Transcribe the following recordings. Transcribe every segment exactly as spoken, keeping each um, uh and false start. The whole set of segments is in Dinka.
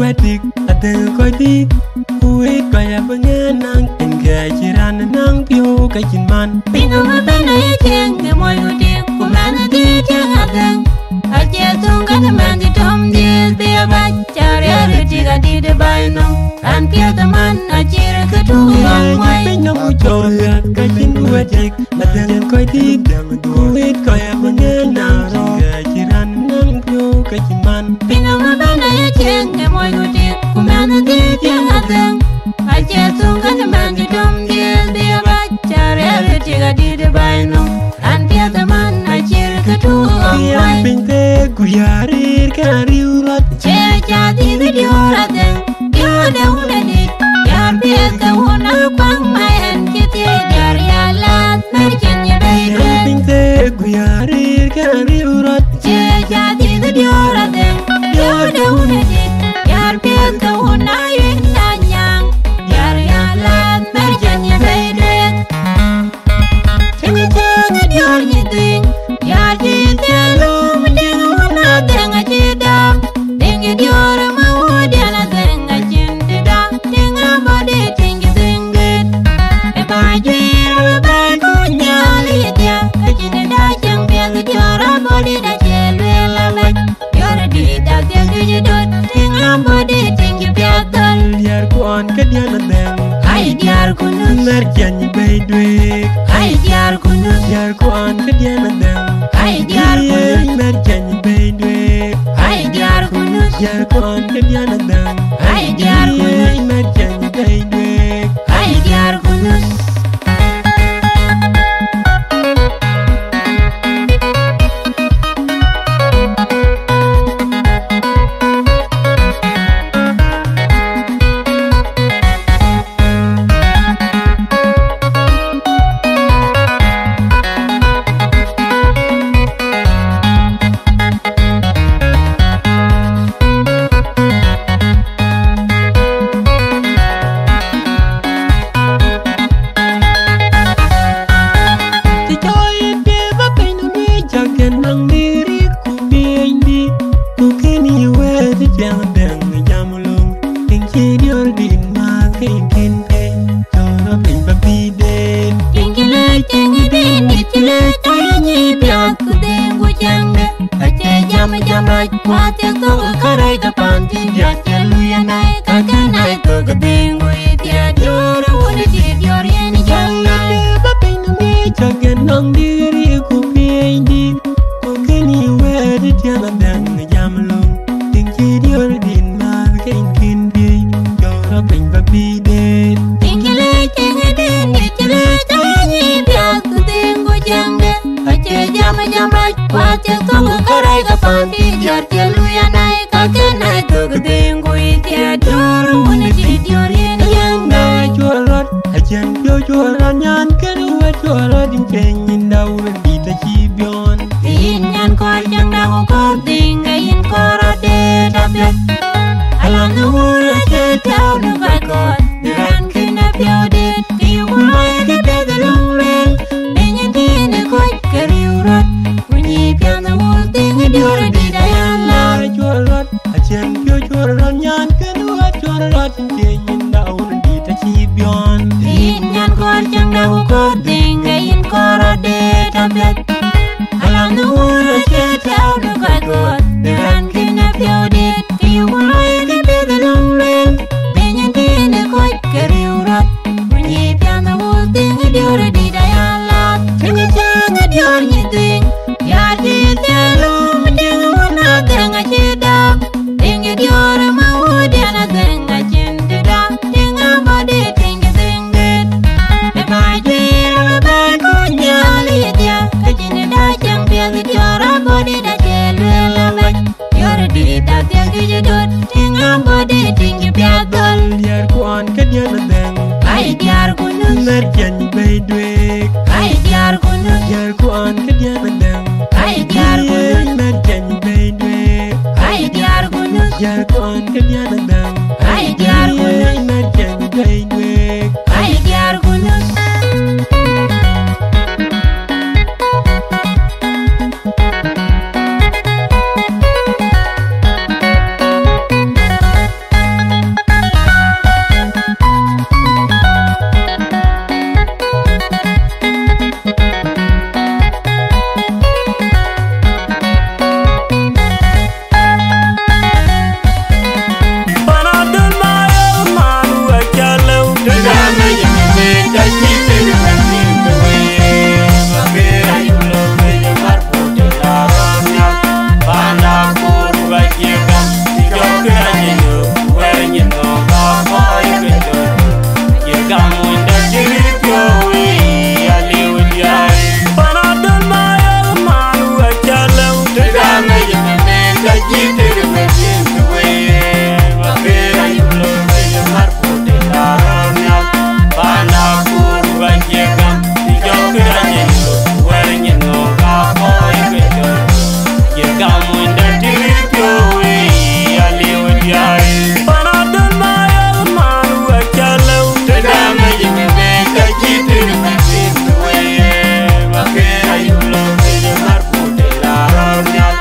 wɛ̈t tik adhëŋ kɔc dït, ku wëët kɔc abï ŋɛn naŋ, piny kë cï raan naŋ piɔ̈u ke cïn man. Piny nɔm ëbɛ̈n aye cieŋ ë mɔc ku tik, ku mɛnh dhïc cieŋ adhëŋ. Acie thöŋ kënë mɛnh dït tɔ̈m dhiëëth bï abac, cä riɛl ë tik adït ë baai nɔm. Raan piɛth ë man acïr kë tuk ë ɣɔn wai. Piny nɔm ku cɔl ɣäth ke cïn ku wɛ̈t tik. Adhëŋ kɔc dït, ku wëët kɔc abï ŋɛn naŋ rɔ̈ɔ̈k, kë cï raan naŋ piɔ̈u ke cïn man. Piny nɔm ëbɛ̈n aye cieŋ ë mɔc ku tik, ku mɛnh dhïc cieŋ adhëŋ. Acie thöŋ kënë mɛnh dït tɔ̈m dhiëëth bï abac, cä riɛl ë tik adït ë baai nɔm. Raan piɛth ë man acïr kë tuk ë ɣɔn wai. Piny theek ku ya rëër ke riëëu rɔt. Cie cä dhïth diöör adhëŋ. Diöör de wun adït, diäär piɛth ke wun akuaŋ ma ɛn cï thiëëc diäär ya lath, mɛ̈r cɛn ye bɛ̈i duëër. Piny theek ku ya rëër ke riëëu rɔt. Cie cä dhïth diöör adhëŋ, diöör de wun adït, diäär piɛth ke wun ayuëëŋ na nyaaŋ, diäär ya lath, mɛ̈r cɛn ye bɛ̈i duëër. Cïn cïn diöör nyin dhïŋ, diäär cï thiëëk lum, diŋ wun adhëŋ acï dɔm. Diŋ diöör ma wun diɛn adhëŋ acïn të dɔm. Diŋ abɔ̈ dït, diŋ dhïŋ dït. Ë ba juëër, ë ba kuny nhial yï thiëëk. Ke cïn dä cieŋ piɛth diöör abɔ̈ dït acie lueel abac. Diöör dït adhiëk juëc döt, tiŋ abɔ̈ dït, tiŋ cï piath dhöl. Diäär kuɔn ke diɛn adhëŋ. Ai diäär ku nuth. Mɛ̈r cɛn bɛ̈i duëër. Ai diäär ku nuth. Diäär kuɔn ke diɛn adhëŋ. Ai diäär ku nuth. Mɛ̈r cɛn bɛ̈i duëër. Ai diäär ku nuth. Diäär kuɔn ke diɛn adhëŋ. Ai diäär ku nuth. Mɛ̈r cɛn bɛ̈i duëër. Ai diäär ku nuth. Të cɔl yïn piɛth ba piny nɔm, yï cak kën naŋ dïïr ku piɛɛny dïït, ku kën yï wëët ë piɛŋ dɛŋ jam löŋ. Tiŋ cï diöör dït määth ke yïn kën piny, cɔɔr rɔt piny ba bï deet. Tiŋ cï lec, tiŋ ë dïn dït cï lec, ayï nyi piath ku dhëëŋ ku cäŋde. Acie jam jam rac, ku athiek thok ë kärɛc ke pan cï diäk cï luui anai, ka kën ai thok ë dhëëŋ ku yï thiëëk diöör, wun ë cï diöör yen jɔŋ nai. Ba piny nɔm, yï cak kën naŋ dïïr ku piɛɛny dïït, ku kën yï wëët ë piɛŋ dɛŋ jam löŋ. Tiŋ cï diöör dït määth ke yïn kën piëëny, cɔɔr rɔt piny ba bï deet. Tiŋ cï lec, tiŋ ë dïn dït cï lec, ayï nyi piath ku dhëëŋ ku cäŋde. Acie jam jam rac, ku athiek thok ë kärɛc ke pan cï diäk cï luui anai, ka kën ai thok ë dhëëŋ ku yï thiëëk diöör, wun ë cï diöör yen jɔŋ nai. Cuɔl rɔt, acïn piɔ̈u cuɔl rɔt, nyan kën wɛ̈t cuɔl rɔt, yïn cï nyin dau röt dït acï biɔɔn. Yïn nyan kɔɔr cäŋ dak ku kɔɔr dhïŋ, ke yïn kɔɔr rɔt deet apiɛth. Alɔn ë wun acie tɛ̈ɛ̈u në kɔc kɔɔr, bï raan kën apiɔ̈u deet. Ke yï ku looi ke piɛth ë löŋ lueel, bï nyin thiin ë kɔc ke riëëu rɔt. Ku nyi piɛth ë wun dhïŋ ë diöör dït aya laar cuɔl rɔt. Acïn piɔ̈u cuɔl rɔt, nyan kën wɛ̈t cuɔl rɔt, yïn cï nyin dau röt dït acï biɔɔn. Yïn nyan kɔɔr cäŋ dak ku kɔɔr dhïŋ, ke yïn kɔɔr rɔt deet apiɛth. Alɔn ë wun acie tɛ̈ɛ̈u në kɔc kɔɔr, bï raan kën apiɔ̈u deet. Ke yï ku looi ke piɛth ë löŋ Gam wunda tïŋ piɔ̈u, aliu diäär. Pan adöl ma yɔ̈k man wä cä lëu. Të däm ë yïn ë ka cï tïŋ ë tïŋ wëi, ma ke ayulo kë mar ku të la rɔ̈ɔ̈r nhial.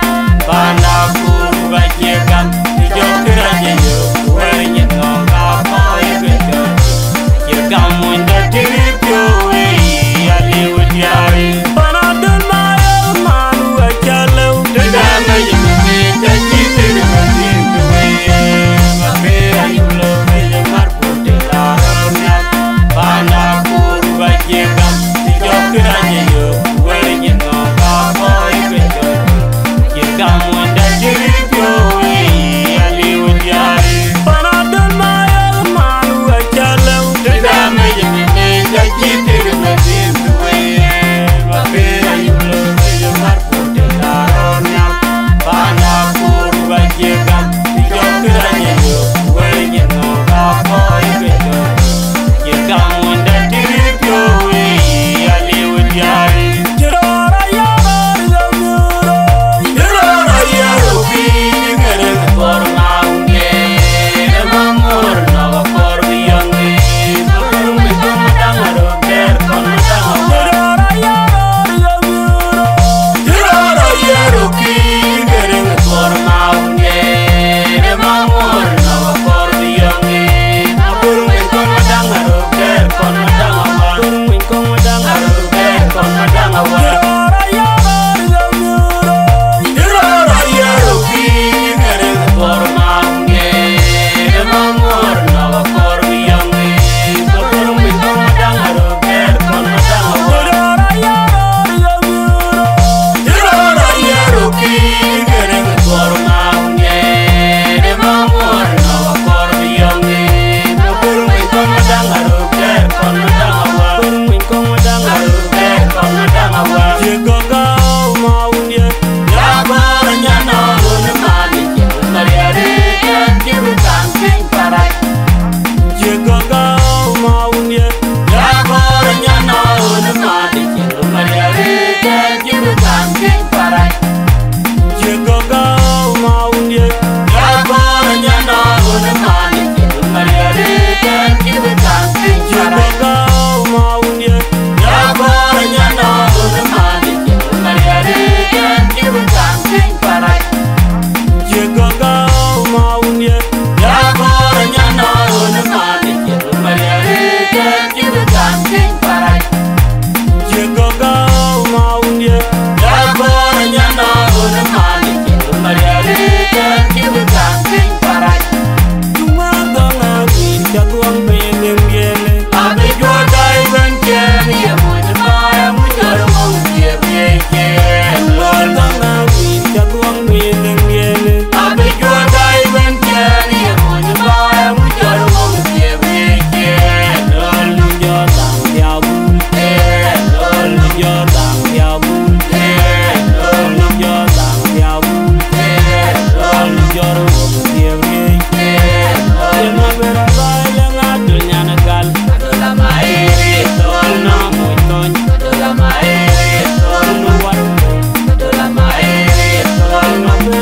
Pan akur ba cie gam, të jɔk rac ë yök, wär nyin ŋɔ̈k akɔ̈ɔ̈c ë ke cɔ̈ɔ̈c. Cï gam wunda tïŋ piɔ̈u, aliu diäär. Pan adöl ma yɔ̈k man wä cä lëu. Të däm ë yïn ë ka cï tïŋ ë tïŋ wëi, ma ke ayulo kë mar ku të la rɔ̈ɔ̈r nhial. Pan akur ba cie gam, të jɔk rac ë yök, wär nyin ŋɔ̈k akɔ̈ɔ̈c ë ke cɔ̈ɔ̈c. Cï gam wunda tïŋ piɔ̈u, aliu diäär. Pan adöl ma yɔ̈k man wä cä lëu. Të däm ë yïn ë ka cï tïŋ ë tïŋ wëi, ma ke ayulo kë mar ku të la rɔ̈ɔ̈r nhial. Pan akur ba cie gam, të jɔk rac ë yök, wär nyin ŋɔ̈k akɔ̈ɔ̈c ë ke cɔ̈ɔ̈c. Cï gam wunda tïŋ piɔ̈u, aliu diäär. Cï rɔ̈ɔ̈r ayär rɔ̈ɔ̈r yɔ̈k yöörë. Cï rɔ̈ɔ̈r ayär rɔ̈ɔ̈r piny kërë kɔr ŋa wun ye, ë ma muɔ̈r nɔ̈k akɔr bï yɔ̈ŋ ë. Kɔr mi kɔn daŋ aröök dɛ̈r kɔn daŋ awär. Cï rɔ̈ɔ̈r ayär rɔ̈ɔ̈r yɔ̈k yöörë. Cï rɔ̈ɔ̈r ayär rɔ̈ɔ̈r piny kërë kɔr ŋa wun ye, ë ma muɔ̈r nɔ̈k akɔr bï yɔ̈ŋ ë. Kɔr mi kɔn daŋ aröök dɛ̈r kɔn daŋ awär. Kɔr mi kɔn daŋ aröök dɛ̈r kɔn daŋ awär. Cï rɔ̈ɔ̈r ayär rɔ̈ɔ̈r yɔ̈k yöörë. Cï rɔ̈ɔ̈r ayär rɔ̈ɔ̈r piny kërë kɔr ŋa wun ye, ë ma muɔ̈r nɔ̈k akɔr bï yɔ̈ŋ ë. Kɔr mi kɔn daŋ aröök dɛ̈r kɔn daŋ awär. Cï rɔ̈ɔ̈r ayär rɔ̈ɔ̈r yɔ̈k yöörë. Cï rɔ̈ɔ̈r ayär rɔ̈ɔ̈r piny kërë kɔr ŋa wun ye, ë ma muɔ̈r nɔ̈k akɔr bï yɔ̈ŋ ë. Kɔr mi kɔn daŋ aröök dɛ̈r kɔn daŋ awär. Kɔr mi kɔn daŋ aröök dɛ̈r kɔn daŋ awär. Cï gɔ̈k gɔ̈u ma wun ye. Ya gɔ̈ɔ̈r nyan nɔ̈k wun man cïn mariari kɛn cï bï kaŋ piny parak. Cï gɔ̈k gɔ̈u ma wun ye. Ya gɔ̈ɔ̈r nyan nɔ̈k wun man cïn mariari kɛn cï bï kaŋ piny parak. Cï gɔ̈k gɔ̈u ma wun ye. Ya gɔ̈ɔ̈r nyan nɔ̈k wun man cïn mariari kɛn cï bï kaŋ piny parak. Cï gɔ̈k gɔ̈u ma wun ye. Ya gɔ̈ɔ̈r nyan nɔ̈k wun man cïn mariari kɛn cï bï kaŋ piny parak. Cï gɔ̈k gɔ̈u ma wun ye. Ya gɔ̈ɔ̈r nyan nɔ̈k wun man cïn mariari kɛn cï bï kaŋ piny parak. Cï gɔ̈k gɔ̈u ma wun ye. Ya gɔ̈ɔ̈r nyan nɔ̈k wun man cïn mariari kɛn cï bï kaŋ piny parak. Cï ŋuan dhɔ̈ŋ awïc cä dhuɔ̈ŋ piny liŋ diënë. Abï juɔ̈t dai bɛ̈n cɛɛn ye mony baai amu jɔl ŋɔ̈ŋ thiëëp ye cɛɛn. Ŋuan dhɔ̈ŋ awïc cä dhuɔ̈ŋ piny liŋ diënë. Abï juɔ̈t dai bɛ̈n cɛɛn ye mony baai amu jɔl ŋɔ̈ŋ thiëëp ye cɛɛn. Lɔl nu jɔ dhaŋ dhiau bul. Ee, lɔl nu jɔ dhaŋ dhiau bul. Ee, lɔl nu jɔ dhaŋ dhiau bul. Ee, lɔl nu jɔ röt thiëëp riëëc. Ee, lɔl nu bï rɔt lɔc lëŋ Adöl nyan gal. Adöl ama ë riëëc thɔl nɔm muc thöny. Adöl ama ë riëëc thɔl nu wär. Adöl ama ë riëëc thɔl nɔm bï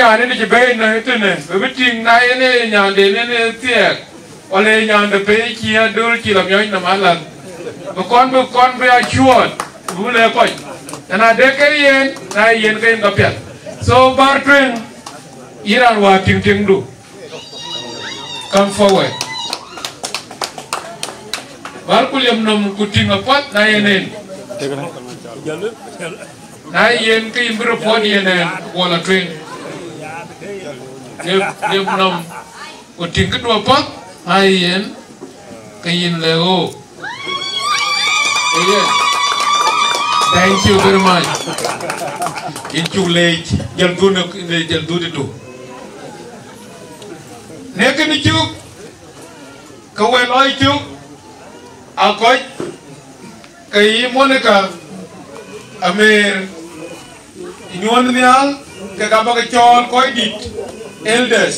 Nyan ënë cï bɛ̈ɛ̈i në tënë, bï bï tïŋ na yen ee nyanden ënë thiɛɛk, wala ee nyande pei cï adöl cï la miɔɔc nɔm alath. Bï kɔn, bï kɔn bï a cuɔɔt, bï bï lɛ̈k kɔc. Na de ke yen, na yen ke yen ka piɛth. So bär tueŋ, yïn raan wäär tïŋ tiŋdu. Come forward. Bär ku liɛm nɔm ku tïŋ apath na yen en. Na yen ke yïn bï report yen en, wala tueŋ. Liɛm, liɛm nɔm ku tïŋ këdu apath na yen ke yïn le o. Ayen. Thank you very much. Yïn cuk leec, jël dhun, jël dhun ditu. Në kënë cuk, ke wël lɔc cuk, a kɔc, ke yï Monica Amer, nyuɔ̈n nhial, ke ka bä ke cɔɔl kɔc dït, elders,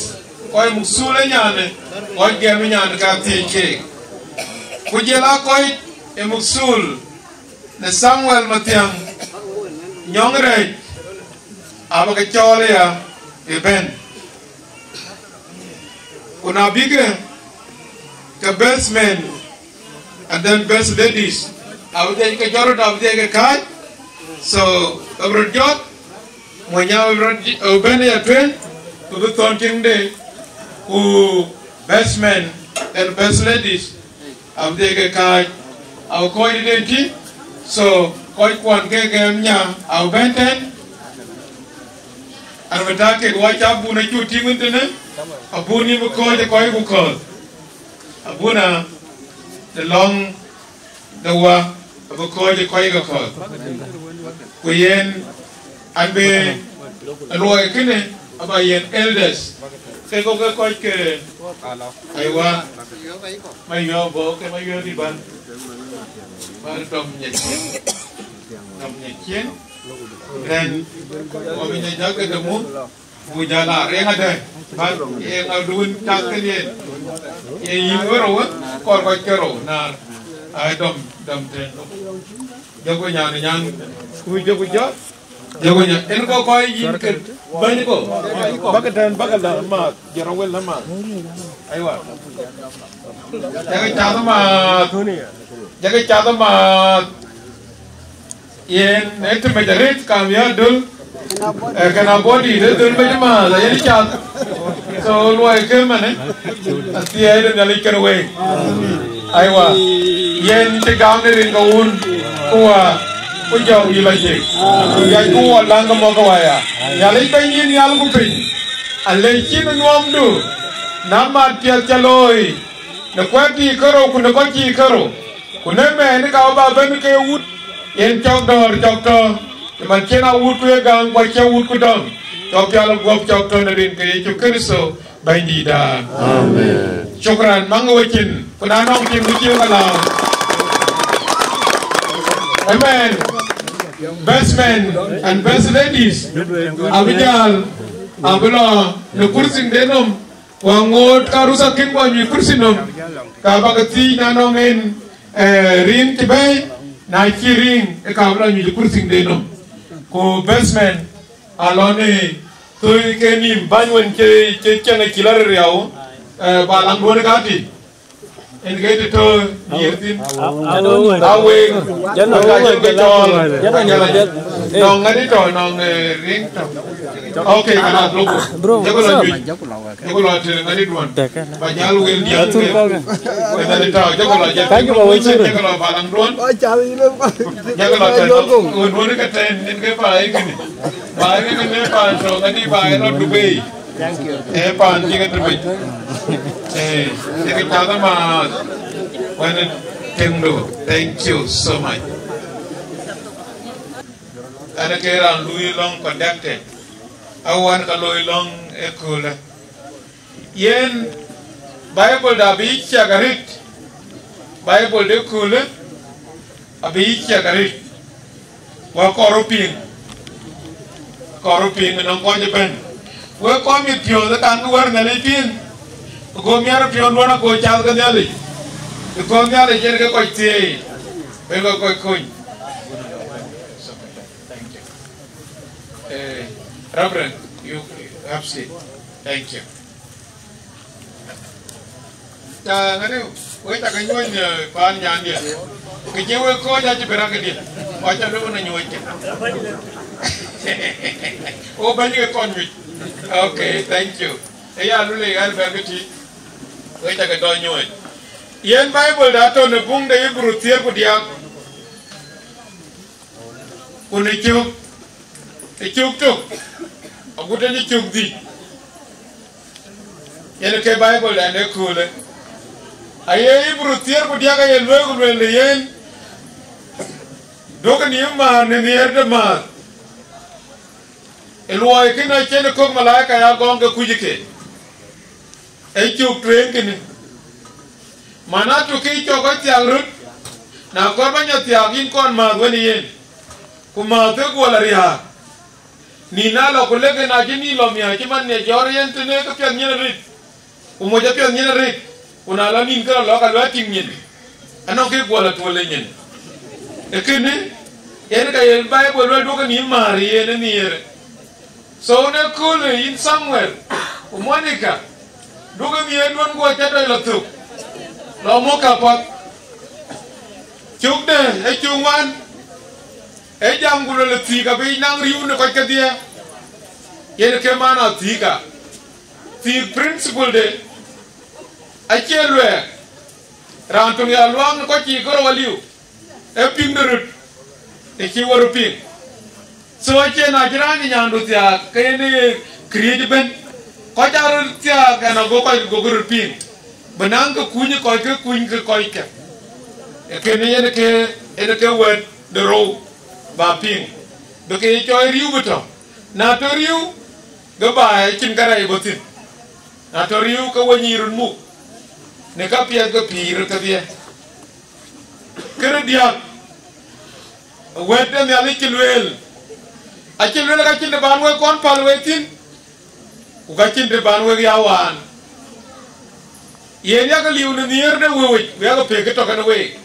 kɔc muk thul ë nyanë, kɔc gɛm ë nyanë ka thiëëc keek. Ku jël a kɔc ë muk thul, në Samuel Mathiaŋ, nyɔŋ rɛɛc, abä ke cɔɔl aya ë bɛ̈n. Ku na bïk, ke best men and then best ladies, abï dhiɛc ke jɔt röt, abï dhiɛc ke kääc. So, abï röt jɔt, mony abï röt j-, abï bɛ̈n ya tueŋ, ku bï thɔn tiŋde, ku best men and best ladies, abï dhiɛc ke kääc, abï kɔc dït en tïŋ. So, kɔc kuan ke gɛm nya, abï bɛ̈n tɛ̈n. An bï tak kek wɔ cä bun acuk tïŋ wën tënë, abun yï bï kɔ̈ɔ̈c ë kɔc ku kɔ̈ɔ̈th. Abun a, të lɔŋ de wä, abï kɔ̈ɔ̈c ë kɔc ke kɔ̈ɔ̈th. Ku yen, an bï luɔi kënë, aba yen elders. Ke kɔ̈k ke kɔc ke, aywa, ma yɔ̈ɔ̈k bɔ̈, ke ma yɔ̈ɔ̈k dï ban. Ban dɔm nyecien. Dɔm nyecien. Then, wɔ bï nya jäk ke demu, ku jal a reŋ adɛ. Bä ye ŋa duun cak ke yen. Ye yïn wërë wë, kɔr kɔc ke rou, naar. Ai dɔm, dɔm tën. Jɔku nyan, nyan, ku jɔku jɔ. Jɔku nyan. En kɔ kɔc yïn ke bäny kɔ. Bäkë tën, bäkë la math, jɔrɔ wel la math. Aywa. Jɔku cath math. Jɔku cath math. Yen ë të mec arëët kam ya döl, eh, kën abɔ̈ dït ë döl mec ëmääth, ayen cath. So, luɔi kë mɛnë, athiɛɛi de Nhialic kën week. Aywa, yen cï gam në rin ke wun, ku wa, ku jɔk yï lɔ cek. Yɛc ku wɔ läŋ ke mɔ̈k ke waya. Nhialic bɛ̈ny yïn nhial ku piny, alec cïn nuɔmdu, na mat piɛth ca looi, në kuɛ̈t cï kërou, ku në kɔc cï kërou. Ku në mɛɛn ka bä bɛ̈n ke wut, yen cɔk dɔ̈ɔ̈r cɔk tɔ̈, cï man cïn a wut ku ye gam, ku acie wut ku dɔm, cɔk pial guɔ̈p cɔk tɔ̈ në rin ke Yecu Kërtho, Bɛ̈nydïïtda. Amen. Shukran, maŋ wecin, ku na nɔŋ cin ku cin ka lääu. Amen. Best men and best ladies, abï jäl, abï lɔ në kurthin de nɔm, ku aŋoot ka ruth akën bɔny ë kurthin nɔm, ka bä ke thiëc na nɔŋ en, eh, riŋ cï bɛ̈ɛ̈i, na cï riŋ, ë ka bï lɔ nyuc ë kurthin de nɔm. Ku best men, alɔn ë thöi ke nïm bäny wën cï, cï cieŋ acï lɔ riau, eh, ba laŋ duɔ̈n ë ka tï. En ke të tɔ̈ nyïïr thïn. Aweek. Jana, aweek ke cɔɔl. Jana, jana. Nɔŋ ŋadï tɔ̈, nɔŋ, eh, riŋ tɔ̈. Okay, kalas, loku. Bro, jɔku lɔ juëc. Jɔku lɔ tëë ŋadï duɔ̈n. Ba jäl wel diäk. Ŋadï tɔ̈, jɔku lɔ jël. Thank you, Baba. Jɔku lɔ balaŋ duɔ̈n. Jɔku lɔ tëë ŋadï duɔ̈n ke tɛ̈n, en ke ba ikënë. Ba ikënë ba tɔ̈ ŋadï ba rɔt Dubai. Ee, paan cï ke tëmec. Ee, cï ke cath amääth. Wën ë tiŋdu. Thank you so much. Ɛn ke raan lui lɔŋ conducted. Awan ka lui lɔŋ ë köölë. Yen Bible da abï ciɛk arëët. Bible de köölë abï ciɛk arëët. Wa kɔɔr rɔt piŋ, kɔɔr rɔt piŋ ënɔŋ kɔc ëbɛ̈n. Wek kɔc mit piɔ̈ɔ̈th ë kan kë wär Nhialic piŋ, go miɛt piɔ̈nduɔ̈n ago cath ke Nhialic, because Nhialic yen ke kɔc thieei, wek ke kɔc kony. Eh, Reverend, you, Have seat. Thank you. Ta ŋadï, wek ca ke nyuɔ̈ny, eh, paan nyandiɛ̈. Kë cï wek kɔ̈ɔ̈c acï bï rak këdiɛ̈. Wa ca lëu na nyuɔ̈c kë. Wo bɛ̈ny ke kɔn nyuc. Okay, thank you. Ë ya lulë ɣɛn bɛ̈n kë tï. Wek ca ke dɔc nyuɔ̈c. Yen Bible da tɔ̈ në buŋ de Hebrew thiëër ku diäk. Ku në cök, ë cök tök, agut tënë cök dhïc, yen ke Bible dɛn ë köölë. Aye Hebrew thiëër ku diäk aye lueel ku lueel yen, duɔ̈kkë nhïïm määr në nhiëër de määth, ë luɔi kënë acïn kök malaika ya gɔ̈ŋ ke kuc ke. Ë cök tueŋ kënë. Mana tu kë cɔk kɔc thiaak röt, na kɔɔr bä nyɔ thiaak yïn kɔn määth wën yen, ku määth ë guɔ lɔ riääk. Nïn aa lɔ ku lëk en acï nïn lɔ miäk cï man ŋiɛc jɔ̈ɔ̈r yen tënë këpiɛth nyin arëët, ku moc apiɛth nyin arëët, ku na lɔ nïn ke lɔ lɔ̈k aluɛ̈ɛ̈t tïŋ nyin, anɔŋ kë guɔ lɔ tuöl ë nyin. Ë kënë, yen ka yen Bible luel duɔ̈kkë nhïïm määr yen ë nhiëër. So në köölë yïn Samuel ku Monica, duɔ̈kkë nhiëër duɔ̈n guɔ cä dɔc lɔ thök, lɔ muk kapath. Cökde ë cök ŋuan, ë jam ku luel thiëëk abï naŋ riëëu në kɔc kedhie, yen ke man a thiëëk a. Thiëëk principle de acie luɛɛk, raan töŋ ya luaŋ në kɔc cï kërou aliu. Ee piŋ de röt, ee cï wär piŋ. So acie na cï raan ë nyandu thiaak, ke yen ee këriëëc ëbën. Kɔc aa röt thiaak, ɛn ago kɔc gokï röt piŋ, bï naŋ ke kuny kɔc ke kuny ke kɔckë. Ee kënë yen ke, yen ke wɛ̈t de rou, bä piŋ, bï ke ye cɔɔc riëëu bï tɔ̈. Na tɔ̈ riëëu, ke bä acïn kärɛc bɔ̈ thïn. Na tɔ̈ riëëu, ke we nyïïn röt muk në käpiɛth ke pïïr kedhie. Këde diäk, wɛ̈t de Nhialic cï lueel, acï lueel ka cïn të ban wek kɔn päl wek thïn, ku ka cïn të ban wek ya waan. Yen yak liu në nhiëër de wëuc, ku yak pek kë tɔ̈ kɛn week.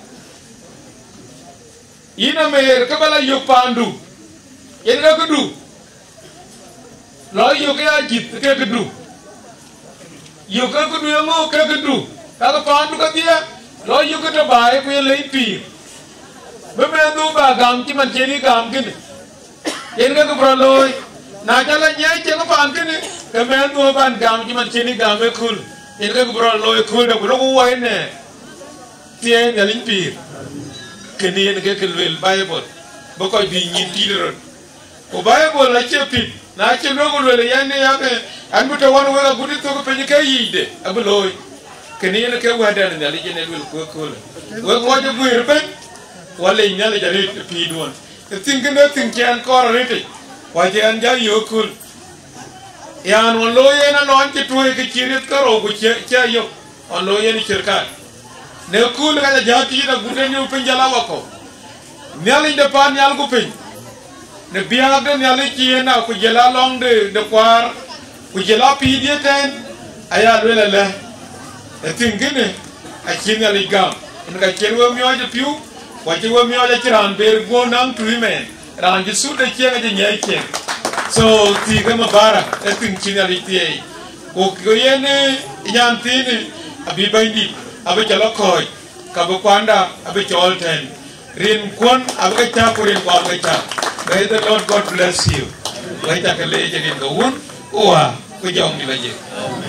Yïn ameer, ke bä lɔ yök paandu, yen ke këdu. Lɔ yök ke ajïth ke këdu. Yök ke këdu yeŋö ke këdu, ka ke paandu kedhie. Lɔ yök ke tɔ baai ku ye lec pïïr, bï mɛnhdu bä gam cï man cïn ë gam kënë. Yen ke kë bï rɔt looi. Na cä lɔ nyiɛɛc cieŋ paan kënë, ke mɛnhdu bän gam cï man cïn ë gam ëköl. Yen ke kë bï rɔt looi ëkölde, ku lok wɔ ënë thiëëi Nhialic pïïr. Kënë yen ke kë lueel Bible, bï kɔc bï nyïn tiit röt. Ku Bible acie pith, na cï lueel ku lueel yɛn ë yakë, an, bï tɔ ɣɔn wek agut ë thök piny ke yicde, abï looi. Kënë yen ke wɛ̈tdɛn ë Nhialic yen ë lueel ku ëköölë. Wek kɔc ë guëër ëbën, wɔ lec Nhialic arëët ë pïïrduɔn. Ë thïn kënë thïn cï ɛn kɔɔr arëëtic, ku acï ɛn jɔ yök ëköl. Yaan ɣɔn looi yen alɔɔny cï tuöi ke cï riɛth ke rou ku cï, cï a yök. Ɣɔn looi yen ë cirkat. Në kööl ka ca jäl tiit agut ë niu piny jäl a wakɔ̈u. Nhialic de paan nhial ku piny, në biäk de Nhialic cï yen a ku jël alɔŋ de, de kuaar, ku jël a pïïr diëëtɛn, aya lueel alë, ë thïn kënë acï Nhialic gam. Yen ka cïn we miɔɔc ë piu, ku acï we miɔɔc acï raan ber guɔ naŋ tui mɛɛn. Raan cï thut de cieŋ acï nyiɛɛi cieŋ. So thiëëk ë Mubarak, ë thïn cï Nhialic thiëëi. Ku, ku yen, eh, nyan thiinë abï Bɛ̈nydït abï cɔl akɔ̈ɔ̈c, ka bï kuanda abï cɔɔl tɛ̈n. Rin kuɔn abï ke cäk, ku rin kuɔ abï ke cäk. May the Lord God bless you. Wek ca ke leec rin ke Wun, ku Wä, ku Jɔŋdït Lajik.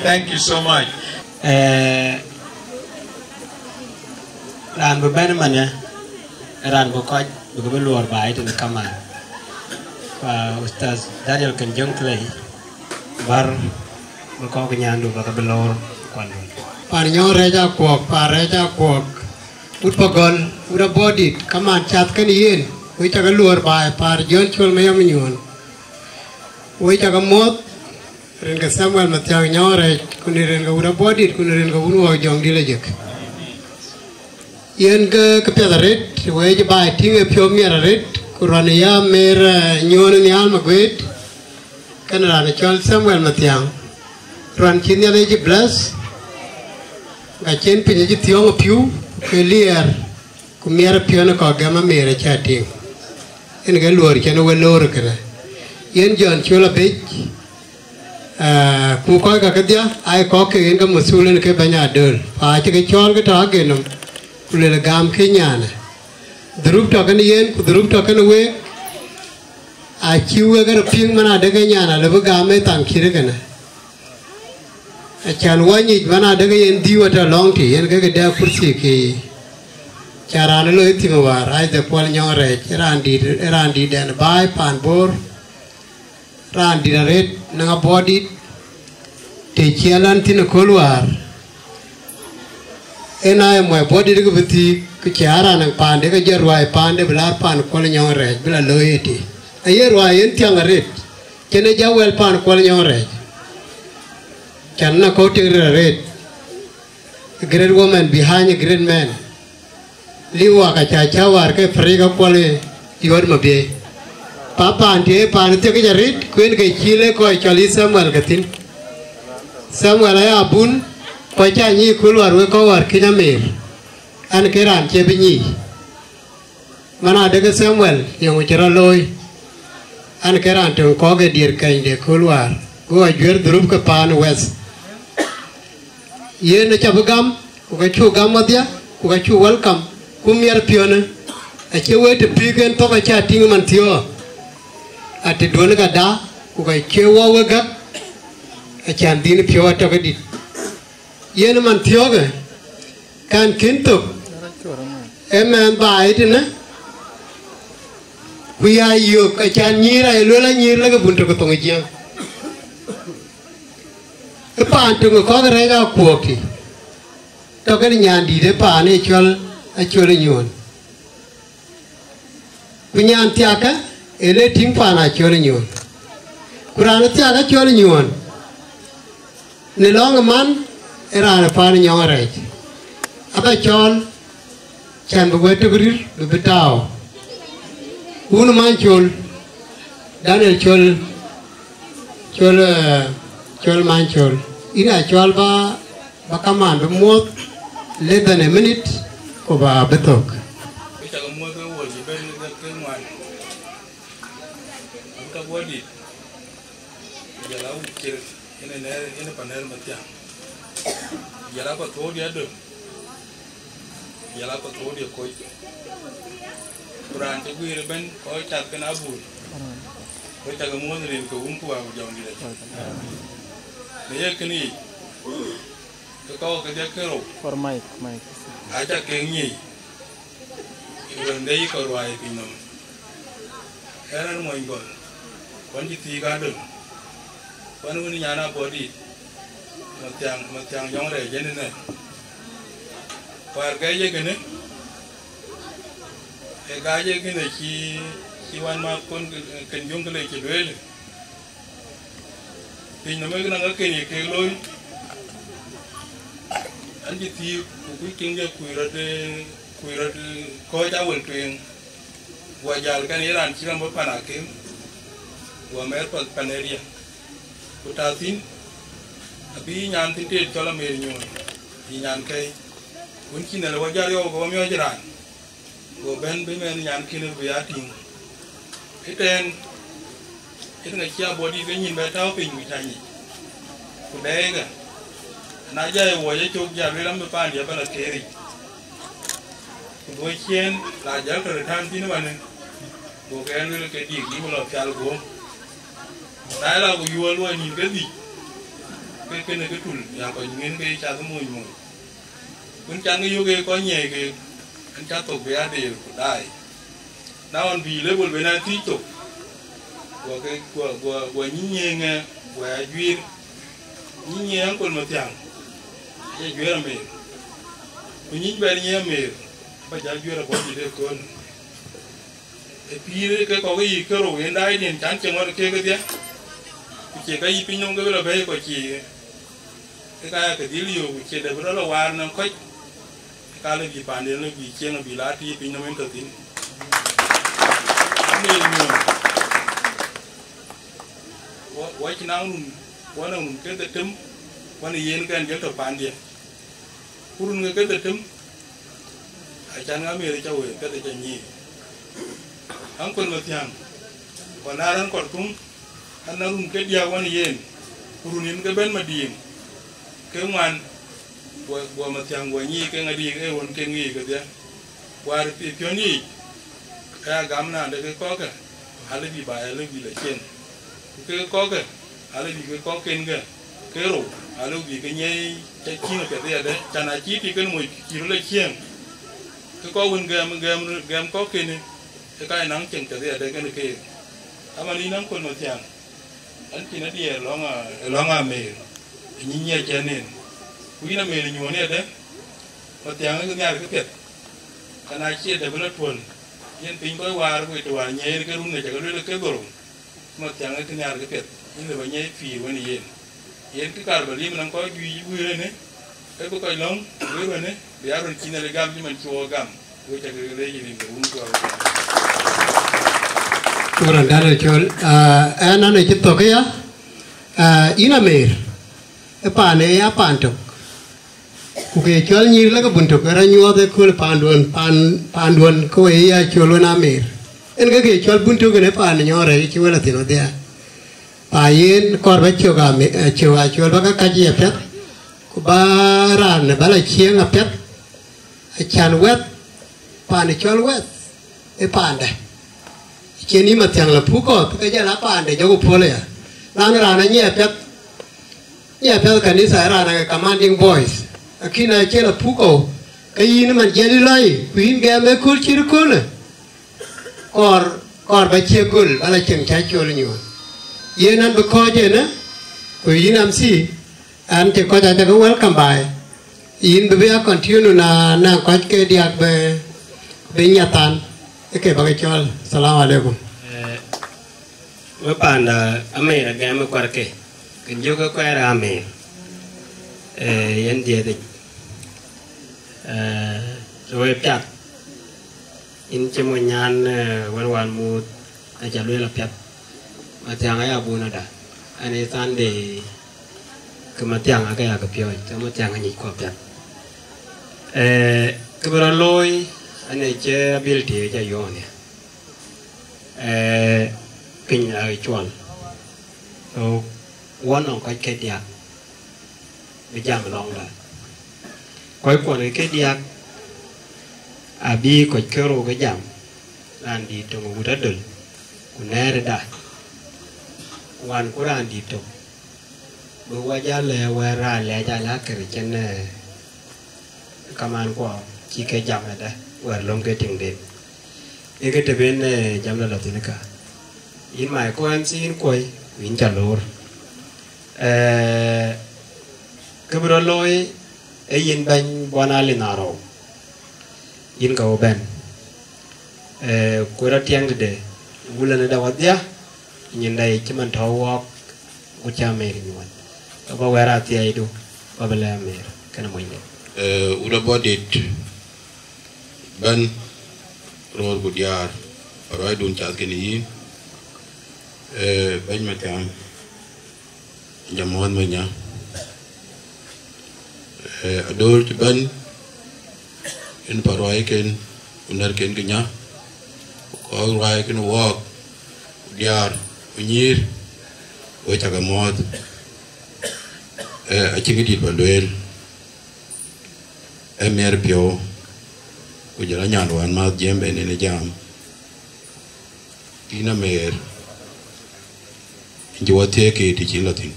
Thank you so much. Eh, raan bï bɛ̈n ëmënë, raan bï kɔc bï ke bï luɔɔr baai tënë kamaan. Pa Ustaz Daniel Kën Jöŋ Clay, bär bï kɔ̈k nyandu bä ke bï loor kuan. Pan nyɔɔr rɛc akuɔk, pan rɛc akuɔk, wut Pagɔl, wut Abɔdit, kamaan cath kën yen, wek ca ke luɔɔr baai, par Jɔn Col Mayɔm Nyuɔɔn. Wek ca ke muɔ̈th, rin ke Samuel Mathiäŋ nyɔɔr rɛc, ku në rin ke wut Abɔdit, ku në rin ke wun Wä Jɔŋdït Lajik. Yen ke, ke piɛth arëët, wek cï baai tïŋ ë piɔ̈u miɛt arëët, ku ruan ë ya mer, eh, nyuɔɔn ë nhial Maguëët, kën raan ë cɔl Samuel Mathiäŋ. Ruan cï Nhialic cï bless, ka cïn piny acï thiɔ̈ŋ ë piu, ke liɛɛr, ku miɛt ë piɔ̈n ë kɔk gɛm amer acä tïŋ. Yen ke luɔɔr cïn we loor kënë. Yen Jɔn Col Abëc, Ku kɔc ka kedhia, aa kɔc ke yen ke methul en ke bɛ̈ny Adöl. Ku acï ke cɔɔl ke tɔ̈ agen nɔm, ku luel gam ke nyanë. Dhurup tɔ̈ kenë yen, ku dhurup tɔ̈ kenë week, acï wek rɔt piŋ man adeke nyan alëu bï gam ë thaŋ cït kënë. Acan wɔ nyic man adeke yen dhïu atɔ̈ lɔŋ tï, yen ke ke dɛ kurthi ke ca raan ë loi thïn wäär, Isaac Kuɔl Nyɔŋ Rɛɛc, raan dït, raan dït dɛn baai paan Bor, raan dït arëët në Abɔ̈dït, të ciɛl an thïn ë kööl wäär. Yen aa ye muɔi Abɔ̈dït ke bï thiik, ku cï a raan ë paande ke jɔ ruääi paande bï laar paan Kuɔl Nyɔŋ Rɛɛc bï la looi ëtï. Aye ruääi yen thiäŋ arëët, cïn ë jɔ wɛl paan Kuɔl Nyɔŋ Rɛɛc. Can na kɔ̈u tiŋ ril arëët. A great woman behind a great man. Liu wak aca cä wäär ke Afrika Kuɔl ë yuɔ̈t Mabiëi. Pa paan tï ë paan thiek yic arëët, ku yen ke cï le kɔc cɔl yï Samuel ke thïn. Samuel aya bun, ku aca nyic kööl wäär wek kɔc wäär kïn amer. An, ke raan cie bï nyic. Man adeke Samuel, yeŋö cï rɔt looi? An, ke raan töŋ kɔ̈k ë diɛɛr kɛny de kööl wäär, go ajuër dhurup ke paan West. Yen aca bï gam, ku ka cuk gam wadhia, ku ka cuk welcome, ku miɛt piɔ̈në. Acie wek të pïïk en thok aca tïŋ man thiɔ̈ɔ̈k. Atëduön ka da, ku ka cie wɔ wek gäk, acan dhïn piɔ̈u atɔ̈ kedït. Yen man thiɔ̈kë, kan kën thök, ee mɛnh baai tënë, ku ya yök acan nyïïr aye lueel anyïïr lëkë bun tök ë thoŋ ë jiɛɛm. Ë paan töŋ ë kɔ̈k rɛɛc akuɔɔk tï, tɔ̈ kën nyan dït ë paan ë cɔl Acol ë Nyuɔ̈ɔ̈n. Ku nyan thiakä, ë le tïŋ paan Acol ë Nyuɔ̈ɔ̈n. Ku raan ë thiakä Acol ë Nyuɔ̈ɔ̈n, në lɔ̈ŋ ë man, ë raan ë paan Nyɔŋ Rɛɛc. Aba cɔɔl, can bï wɛ̈t tök rïr, bï bï tääu. Wun ë man Col, Daniel Col, Col, eh, Col man Col. Yïn a cɔɔl ba, ba kamaan bï muɔ̈th less than a minute, ku ba bï thök. Ku cak muɔ̈th ke wuɔ̈c ëbɛ̈n ke ŋuan. Abï ka guɔ dït, ku jɔl a wut cir, yen ë nɛ̈ɛ̈r, yen ë pa nɛ̈ɛ̈r Mathiaŋ. Ku jɔl a pa thuɔɔu diɛ̈ döŋ, ku jɔl a pa thuɔɔu diɛ̈ koc. Ku raan cï guiir ëbɛ̈n, kɔc cath kën abur. Ku cak muɔ̈th rin ke wun ku wä ku jɔŋdït acï. Në ye kënë yic, ke kɔ̈k kedhie kerou. For mic, mic. Aca kek nyic, ë wënde yï kɔc ruääi ë piny nɔm. Ɣɛn ɣɛn mony gɔl, kuan cï thiik adöl, kuan wën nyan Abɔ̈dït, Mathiaŋ, Mathiaŋ Nyɔŋ Rɛɛc yen ënë. Wäär gɛc ye kënë, ë gäc ye kënë cï, cï wänmääth kën, kën Jöŋ ke le cï lueel. Piny nɔm ë kënë ŋa kën ye kek looi, an cï thiik, ku kuc kën jɔ kuc rɔt, eh, kuc rɔt, eh, kɔc awël tueŋ. Guɔ jäl kɛn ye raan cï rɔm bɔ̈ pan akem, guɔ mɛɛr pan, pan ë riɛn. Ku tɔ̈ thïn, abï nyan thïn tëët cɔl Amer Nyuɔ̈ɔ̈n, yï nyan kɛ̈i. Wën cï Nhialic wɔ jäl yɔu ke wɔ miɔɔc raan. Go bɛ̈n bï mɛnh nyankïn bï ya tïŋ. Ëtɛ̈ɛ̈n, yen ŋa cï Abɔ̈dït ke nyïn bɛ tääu piny ku ca nyic. Ku dɛɛikë, na jai wuɔc ë cök, jal lueel an bï paandiɛ̈ bɛ la keeric. Ku dhuɔ̈c ciëën, la jäl tɔ̈ ë tään thïn ëmanë, gokï ɛn lueel ke diik yï bï lɔ pial guöm. Na ë la ku yuɔ̈ɔ̈l luɔi nïn ke dhïc, ke kënë ke tul, ya kɔc ŋiɛ̈n ke cath mony mony. Wën can ke yök ee kɔc nyiɛɛi keek, an, ca thok bï adeer ku daai. Na ɣɔn bï level ben a thiëc thok, guɔ ke, guɔ, guɔ, guɔ nyic nyiëëŋë, guɔ ya juiir. Nyic nyiëëŋ Aŋkol Mathiaŋ, aye juiir Amer. Ku nyic bɛ̈n nyiëëŋ Amer, aba jäl juiir Abɔ̈dït ëköölë. Ë pïïr ke kɔ̈k yiic kerou, yen daai diën can cï ŋɔt keek kedhie, ku cie ka yï piny nɔm ke bï lɔ bɛ̈ɛ̈i kɔc cï. Ke ka ya ke dhil yöök, ku cie dɛ bï rɔt lɔ waar nɔm kɔc, ke ka lɔ bï paanden lɔ bï cieŋ abï la tïï piny nɔm en tɔ̈ thïn. Amen, amen. Wɔ, wɔ cï naŋ run, wɔ naŋ run kedhetem, wɔ në yen kɛn jël tɔ̈ paandiɛ̈. Ku run ke kedhetem, acan ŋa Amer ca wëë kedhie ca nyiëëc. Aŋkol Mathiaŋ, wɔ na rɔn Khartoum, an na run ke diäk wɔ në yen. Ku run yen ke bɛ̈n Madiŋ, ke ŋuan, guɔ, guɔ Mathiaŋ guɔ nyiic ke ŋadï, ke ɣön ke ŋic kedhie. Wäär pi-, piɔ̈n yiic, ke ya gam naan de ke kɔ̈kkë, alë bï baai, alë bï lɔ cieŋ. Ku ke kɔ̈kkë, alë bï ke kɔ̈k ken ke, ke rou, alë bï ke nyiɛɛi cä cïn apiɛth yadë, can acï tik kën moc cï röt lɔ cieŋ. Ke kɔc wën gɛm, gɛm, gɛm kɔ̈k kenë, ke ka naŋ cieŋ piɛth yadë kën keek. Aman yïn aŋ kol Mathiaŋ, an cïn adiɛɛr lɔŋ a, lɔŋ Amer, ë nyin nyiɛc cɛn en. Ku yïn Amer nyuɔɔn yadë, Mathiaŋ ë nhiar ke piɛth. Ka na cie dɛ bï lɔ tuɔ̈l, yen piny kɔc waar ku të waar nyiɛɛi ke run ë cä ke lueel ke dhorou, Mathiaŋ ë kë nhiar ke piɛth, yïn lë bä nyiɛɛi pïïr wën ë yen. Yen kë kaar bä lim nɔm kɔc juëc wëër ënë, ke bï kɔc lɔ̈ŋ wëër wënë, bï aa röt cïn Nhialic gam cï man cuɔɔk gam, wek cä ke leec ë rin ke wun cuɔɔk. Shukran, Daniel Chol. Ah, ɛn an, ë cï thök ëya, ah, yïn Amer, ë paan ë ya paan tök. Ku ke cɔl nyïïr lɔ ke bun tök, rɔt nyuɔɔth ëkööl paanduön, paan, paanduön, ke we ya cɔl wën Amer. En ke ke cɔl bun tök en ë paan nyɔɔr rɛc cï we lɔ thïn wedhia. Pa yen kɔɔr bä cök Ame-, eh, cök a cɔl bä ke kac ye piɛth, ku bä raan bä lɔ cieŋ apiɛth, acan wɛth, paan cɔl wɛth, ë paandɛ. Cien yï Mathiaŋ lɔ puk kɔ̈th, ke jɔl a paandɛ jɔku puɔl aya. Raan, raan anyiɛɛ piɛth, nyiɛɛ piɛth kanitha ë raan ake commanding voice. Lakin acie lɔ puk kɔ̈u, ke yïn man jiɛl yï lɔi, ku yïn gɛm ëkööl cït ëköölë. Kɔɔr, kɔɔr bä cie göl, bä lɔ cieŋ cä cɔl nyuɔɔn. Yen an bï kɔ̈ɔ̈c ënë, ku yïn M C, an cï kɔc acä ke welcome baai. Yïn bï bï a continue na, na kɔc ke diäk bï, bï nyathan, ë ke bä ke cɔl. Salamu alaikum. Eh, me panda Amer agɛm ë kuarke, ke jök ë kuɛɛr Amer, eh, yen dhiëëthic. Eh, we piath, yïn cï mony nyan, eh, wën wan muut, aca lueel apiath. Mathiaŋ aya bun ada, an ë Sunday, ke Mathiaŋ ake ya ke piɔ̈ɔ̈c, ke Mathiaŋ anyic kuɔ piath. Eh, kë bï rɔt looi, an ë cï ability ë cä yɔ̈ɔ̈k nhial. Eh, piny la cuɔl. So, wɔ nɔŋ kɔc ke diäk bï jam lɔŋda. Kɔc kuɔn ke diäk abï kɔc ke rou ke jam, raan dït töŋ wut adöl, ku nɛɛrëda, wan ku raan dït töŋ. Bï wɔ jal, eh, wɛ̈ɛ̈r raan lɛc ala kër cïn, eh, kaman kuɔ cï ke jam ëdë, wɛ̈ɛ̈r löm ke tiŋden. Ee ke të ben, eh, jam la lɔ thïn ka. Yïn mai kuɛn thïn kuɔi, ku yïn ca loor. Eh, kë bï rɔt looi, ee yïn bɛ̈ny buɔn alin arou. Yïn ka wɔ bɛ̈n. Eh, ku rɔt tiɛŋ tëde, wulënë da wadhia, nyin da yic cï man tɔ̈u wɔɔk, ku cä Amer nyuɔɔn. Ke bä wɛ̈ɛ̈r athiɛɛidu, bä bï lɛ̈k Amer, kënë monyde. Eh, wut abɔ̈ dit, bɛ̈n, röör ku diaar, aruaacdun cath kën yïn, eh, bɛ̈ny Mathiaŋ. Jam muɔ̈th mony nya. Eh, adoor cï bɛ̈n, yen pa ruaaiken, ku nɛ̈rken kë nya, ku kɔc ruaaiken wɔɔk, ku diaar, ku nyïïr, we cä ke muɔ̈th. Eh, acïn kë dït bä lueel, ee miɛt piɔ̈u, ku jɔl a nyan wään mäth jiɛɛm ben en ë jam. Yïn Amer, yïn cï wɔ thiëëk ke të cïn lɔ thïn.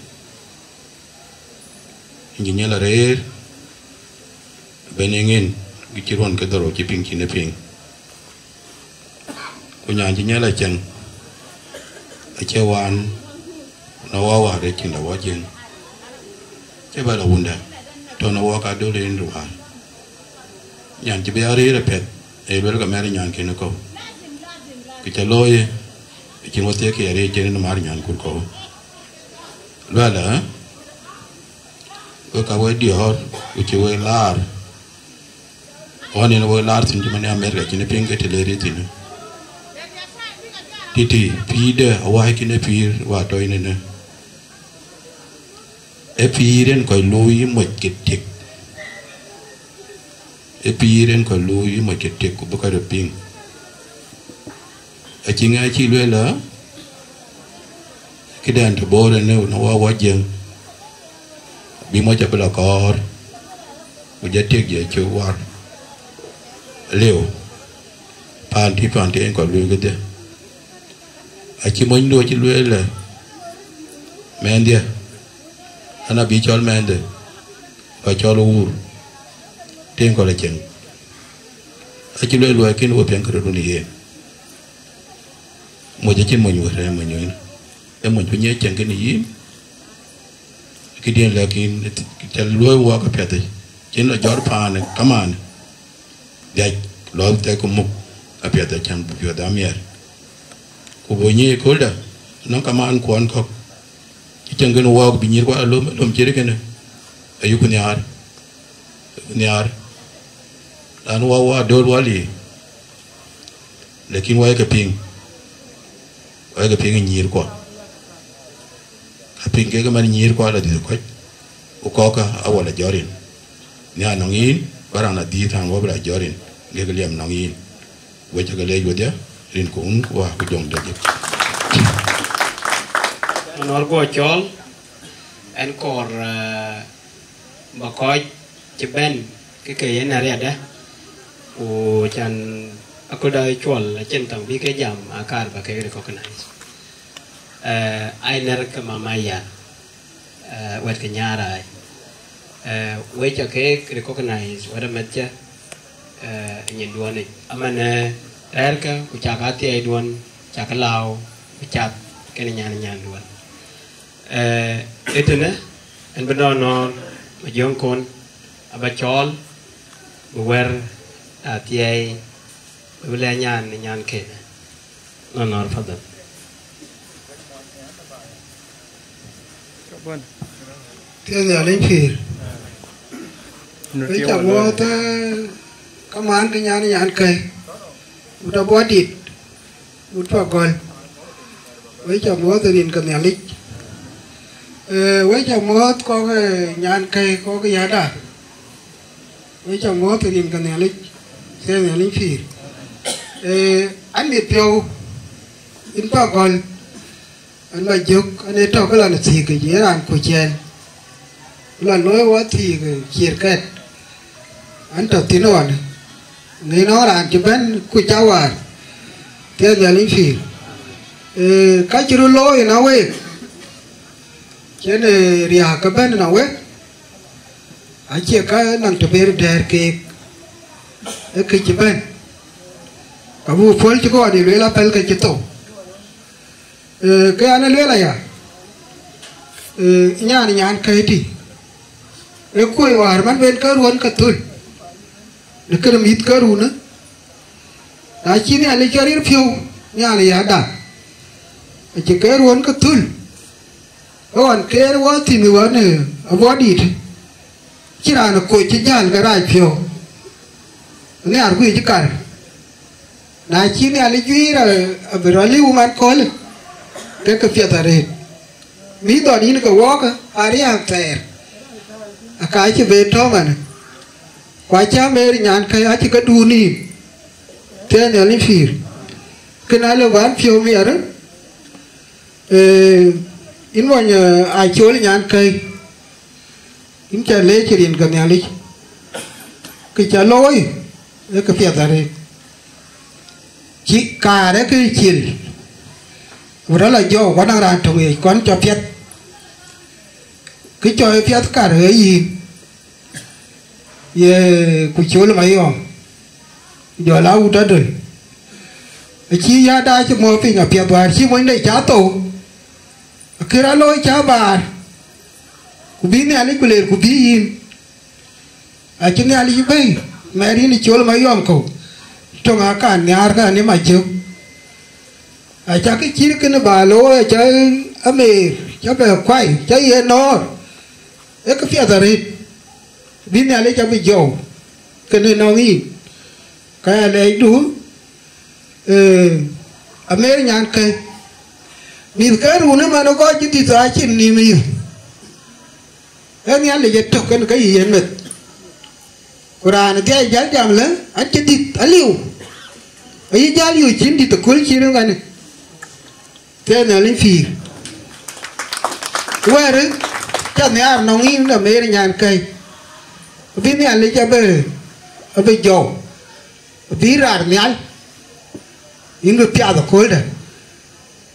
Yïn cï nyiɛl arëër, ben ë ŋën, kë cï ruɔn ke dhorou cï piŋ cïn ë piŋ. Ku nyan cï nyiɛl acieŋ, acie wään, ku na wä wäär ë cïn dɛ wä jiëŋ. Cï bɛ lɔ wundɛ, tɔ̈ në wɔ ka döl en ruaar. Nyan cï bï arëër apiɛth, ee luel ke mɛ̈r nyan kën ë kɔ̈u. Kë cä looi, acïn wä thiëëk ke arëër cïn en määr nyan kur kɔ̈u. Luɛlë, we ka we diɔ̈ɔ̈r, ku cï we laar. Ɣɔn en we laar thïn cï man ë Amerika cïn piŋ ke të le rït thïn. Tïtï, pïïrde awäc kën ë pïïr wa tɔ̈ yen ënë. Ë pïïr en kɔc looi moc ke tek. Ë pïïr en kɔc looi moc ke tek ku bï kɔc röt piŋ. Acï ŋɛk cï lueel ë, këdɛn të boor en ë, në wɔ wɔ jiëŋ, bï moc abï lɔ kɔɔr, ku jɔ tiek jɛ cï war. Aliu, paan tï paan tï en kɔc luui kedhie. Acï monydu acï lueel lë, mɛnhdië, an, abï cɔl mɛnhde, ba cɔl wuur, tïŋ kɔl acieŋ. Acï lueel luɔi kën we piɛŋ kërë run yen. Moc acïn mony wër, ee mony wën, ee mony ku nyiëc cieŋ kën yïn. Këdiën lɛ̈k yïn, cä luɔi wɔɔk apiɛth, cïn lɔ jɔt paan kamaan. Dhiac lɔ thɛk ku muk apiɛth, acän bï piɔ̈ɔ̈th amiɛr. Ku bɔ̈ nyic ëköldä, nɔŋ kamaan kuɔn kɔ̈k cï cieŋ kën wɔɔk bï nyïïr kuɔ alom, alom cït kënë, ayuku nhiaar, ayuku nhiaar. Lan wɔɔk wä dööl wä lii, lakin wä ye ke piŋ, wä ye ke piŋ ë nyïïr kuɔ. Ka piŋ kek man nyïïr kuɔ la dhil kɔc, ku kɔ̈kkë awɔ la jɔt rin. Nhiaar nɔŋ yïn, ba raan adhil raan wä bï la jɔt rin, kek liɛm nɔŋ yïn. Wek cä ke leec wedhie, rin ku wun ku wä ku jɔŋ dɔ̈c. Nɔr guɔ cɔl, ɛn kɔɔr, eh, ba kɔc cï bɛ̈n ke ke yen ariɛdɛ, ku can aköldä cuɔl acïn tɔŋ bï ke jam, akaar ba ke recognize. Eh, ai nɛr ke mama ya, eh, wɛt ke nyarai. Eh, wek ca ke recognize wɛt amɛthcä, eh, nyin duɔnic. Aman, eh, rɛɛrkë ku cak athiɛɛi duɔn, cak lääu, ku cath kën nyan nyan duɔn. Eh, ëtënë, ɛn bï nɔn nɔɔr, ma jiöŋ kon, aba cɔɔl, bï wɛr athiɛɛi, bï lɛ nyan nyan kënë. Nɔn nɔɔr, fadhal. Thiëëc Nhialic pïïr. Wek ca muɔ̈ɔ̈th, eh, kamaan ke nyan nyan käi, wut abɔ̈ dit, wut pa gɔl. Wek ca muɔ̈ɔ̈th rin ke Nhialic. Eh, wek ca muɔ̈ɔ̈th kɔ̈k, eh, nyan käi kɔ̈k yada. Wek ca muɔ̈ɔ̈th rin ke Nhialic. Thiëëc Nhialic pïïr. Eh, an mit piɔ̈u, yïn pa gɔl. An ba jök, an ee tɔ̈ ke lɔ në thiëëk, ye raan kuc ciɛɛn. Lɔ looi wɔ thiëëk ciëër kɛt. An tɔ̈ thïn ɣɔn, ŋic nɔŋ raan cï bɛ̈n kuc cä waar. Thiëëc Nhialic pïïr. Ee, ka cï röt looi ënɔŋ week, cïn, ee, riääk ke bɛ̈n ënɔŋ wek, acie ka naŋ të bï röt dɛ̈ɛ̈r keek, ee kë cï bɛ̈n. Ka buk puɔ̈l cï kɔn ë lueel apɛl ke cï thou. Ee, ke an, ë lueel aya, ee, nyan, nyan käi tï, ee kuöc wäär man ben ke ruɔ̈n ke thöl, në këde mïth ke runë, na cï Nhialic cɔl rir piɔ̈u, nyan ë yada, acï ke ruɔ̈n ke thöl, ë ɣɔn keer wɔ thïn ë ɣɔn, ee, abɔ̈ dïït, cï raan ë kuöc cï jäl ke rac piɔ̈u, nhiaar guic cï kar. Na cï Nhialic juiir, a, abï rɔt liu man köölë, ke ke piɛth arëët. Mïth dhɔn yïn ke wɔɔkë, ariääk thɛɛr, aka cï be tɔ̈ manë. Ku acä Meri nyan käi acï ke duun yïn, thiëëc Nhialic pïïr. Kën alë bän piɔ̈u miɛt, ee, yïn mony, ee, Acol nyan käi. Yïn ca leec rin ke Nhialic, kë ca looi, ee kë piɛth arëët. Cï kaar ee kë cil, ku rɔt lɔ jɔu, ku anɔŋ raan töŋ yic kɔn cɔ piɛth. Kë cɔ ye piɛth kar ee yïn, ye ku Col Mayɔm, jɔl a wut Adöl. Acï yada cï mɔ̈ɔ̈r piny apiɛth wäär cï monyde ca thou. Akër alooi cä baar, ku bï Nhialic ku leer, ku bï yïn. Acï Nhialic bɛ̈i, mɛɛr yïn ë Col Mayɔm kɔ̈u, töŋ akan nhiaar ke anim acök. Acakï cït kënë ba looi, acä ameer, cä bɛ kuai, cä ye nɔ̈ɔ̈r, ee kë piɛth arëët. Bï Nhialic abï jɔu, kënë nɔŋ yïn. Ka ya lɛɛcdu, ee, Amer nyan kɛ̈i. Mïth ke run ëmën ë kɔc cï dït acïn nïïm yï. Ee Nhialic ë tök kën ke yï yen meth. Ku raan dhiac jäl jam lë, an cï dït aliu. Ayï jäl yöc cïn dït ëköl cïn ëŋäni. Thiëëc Nhialic pïïr. Wɛ̈ɛ̈rë, Ca nhiaar nɔŋ yïn Amer Nyankäi, bï Nhialic abï, abï jɔu, bï raar nhial, yïn bï piath aköldä.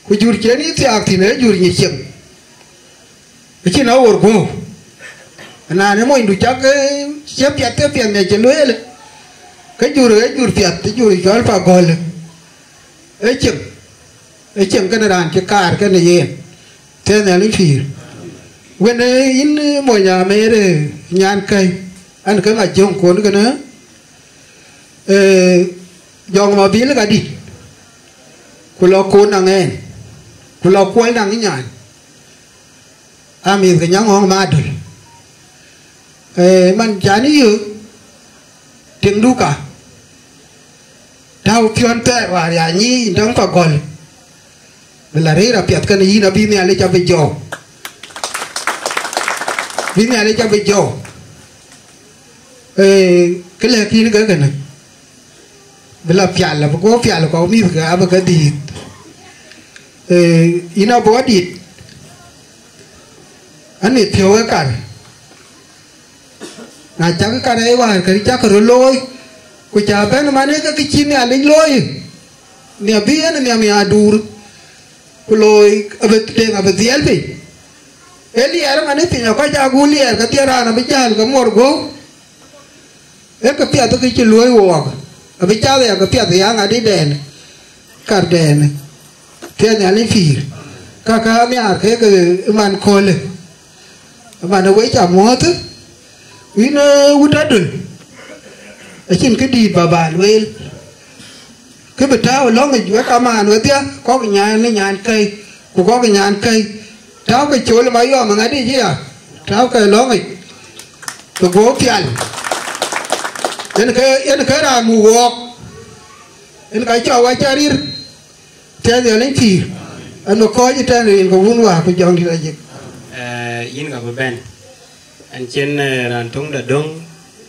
Ku jur cïn yï thiaak thïn ee jur nyic cieŋ, acïn aɣor guɔ̈u. Naan ë monydu cak, eh, cï piɛth, cï piɛth nya cï lueel, ke jur, ee jur piɛth, jur cɔl pa gɔl, ee cieŋ, ee cieŋ kënë raan cï kaar kënë yen. Thɛɛr Nhialic pïïr. Wën, eh, yïn, eh, mony Amer, eh, Nyankäi, an, ke ŋa jöŋ kuɔn kënë, eh, jɔŋ Mabil ka dït, ku lɔ kuɔn naŋ ɛn, ku lɔ kuɔl naŋ nyan, a mïth ke Nyaŋɔ̈ɔ̈ŋ Madöl. Eh, man cän yök tiŋdu ka, tääu piɔ̈n thɛɛr wäär ya nyiic yïn dɔ̈ŋ pa gɔl, bï la rëër apiɛth kënë yïn abï Nhialic abï jɔu. Bï Nhialic abï jɔu. Eh, kë lɛ̈k yïn ke kënë, bï la pial, abï guɔ pial kɔ̈u mïthkë abï ke dhiëëth. Eh, yïn abï ɣa dit, an, mïth piɔ̈u ë kar. Na cak kar ë wäär, ke cak röt looi, ku ca bɛ̈n man ë ke kë cï Nhialic looi, nhiam bï yen nhiam ya duur, ku looi abï deŋ abï dhiɛl piny. Ee liɛɛr man ë piny, akɔc aa guur liɛɛr, ke dhiɛl raan abï jäl ke muɔr guɔ̈u. Ee kë piɛth kë cï luɔ̈i wook, abï cath ya kë piɛth ya ŋadï dɛn, kar dɛn. Thɛɛr Nhialic pïïr, ka ka nhiaar kek, eh, man köölë, man ë wec amuɔ̈ɔ̈th, yïn, eh, wut Adöl, acïn këdïït ba ba lueel. Kë bï tääu ë lɔ̈ŋic wek kamaan wedhie, kɔ̈k nyan ë Nyankäi, ku kɔ̈k nyan käi, tääu ke col ë Mayɔm ë ŋadï cï ya, tääu ke lɔ̈ŋic, ke guɔ pial. Yen ke, yen ke raan muk wɔɔk, yen ka cɔk wa cä rir. Thɛɛr Nhialic pïïr, ɛn bï kɔc ëtɛ̈ɛ̈n rin ke wun wäär ku jɔŋdït ajik. Eh, yïn ka bï bɛ̈n. Ɛn cïn, eh, raan töŋ da döŋ,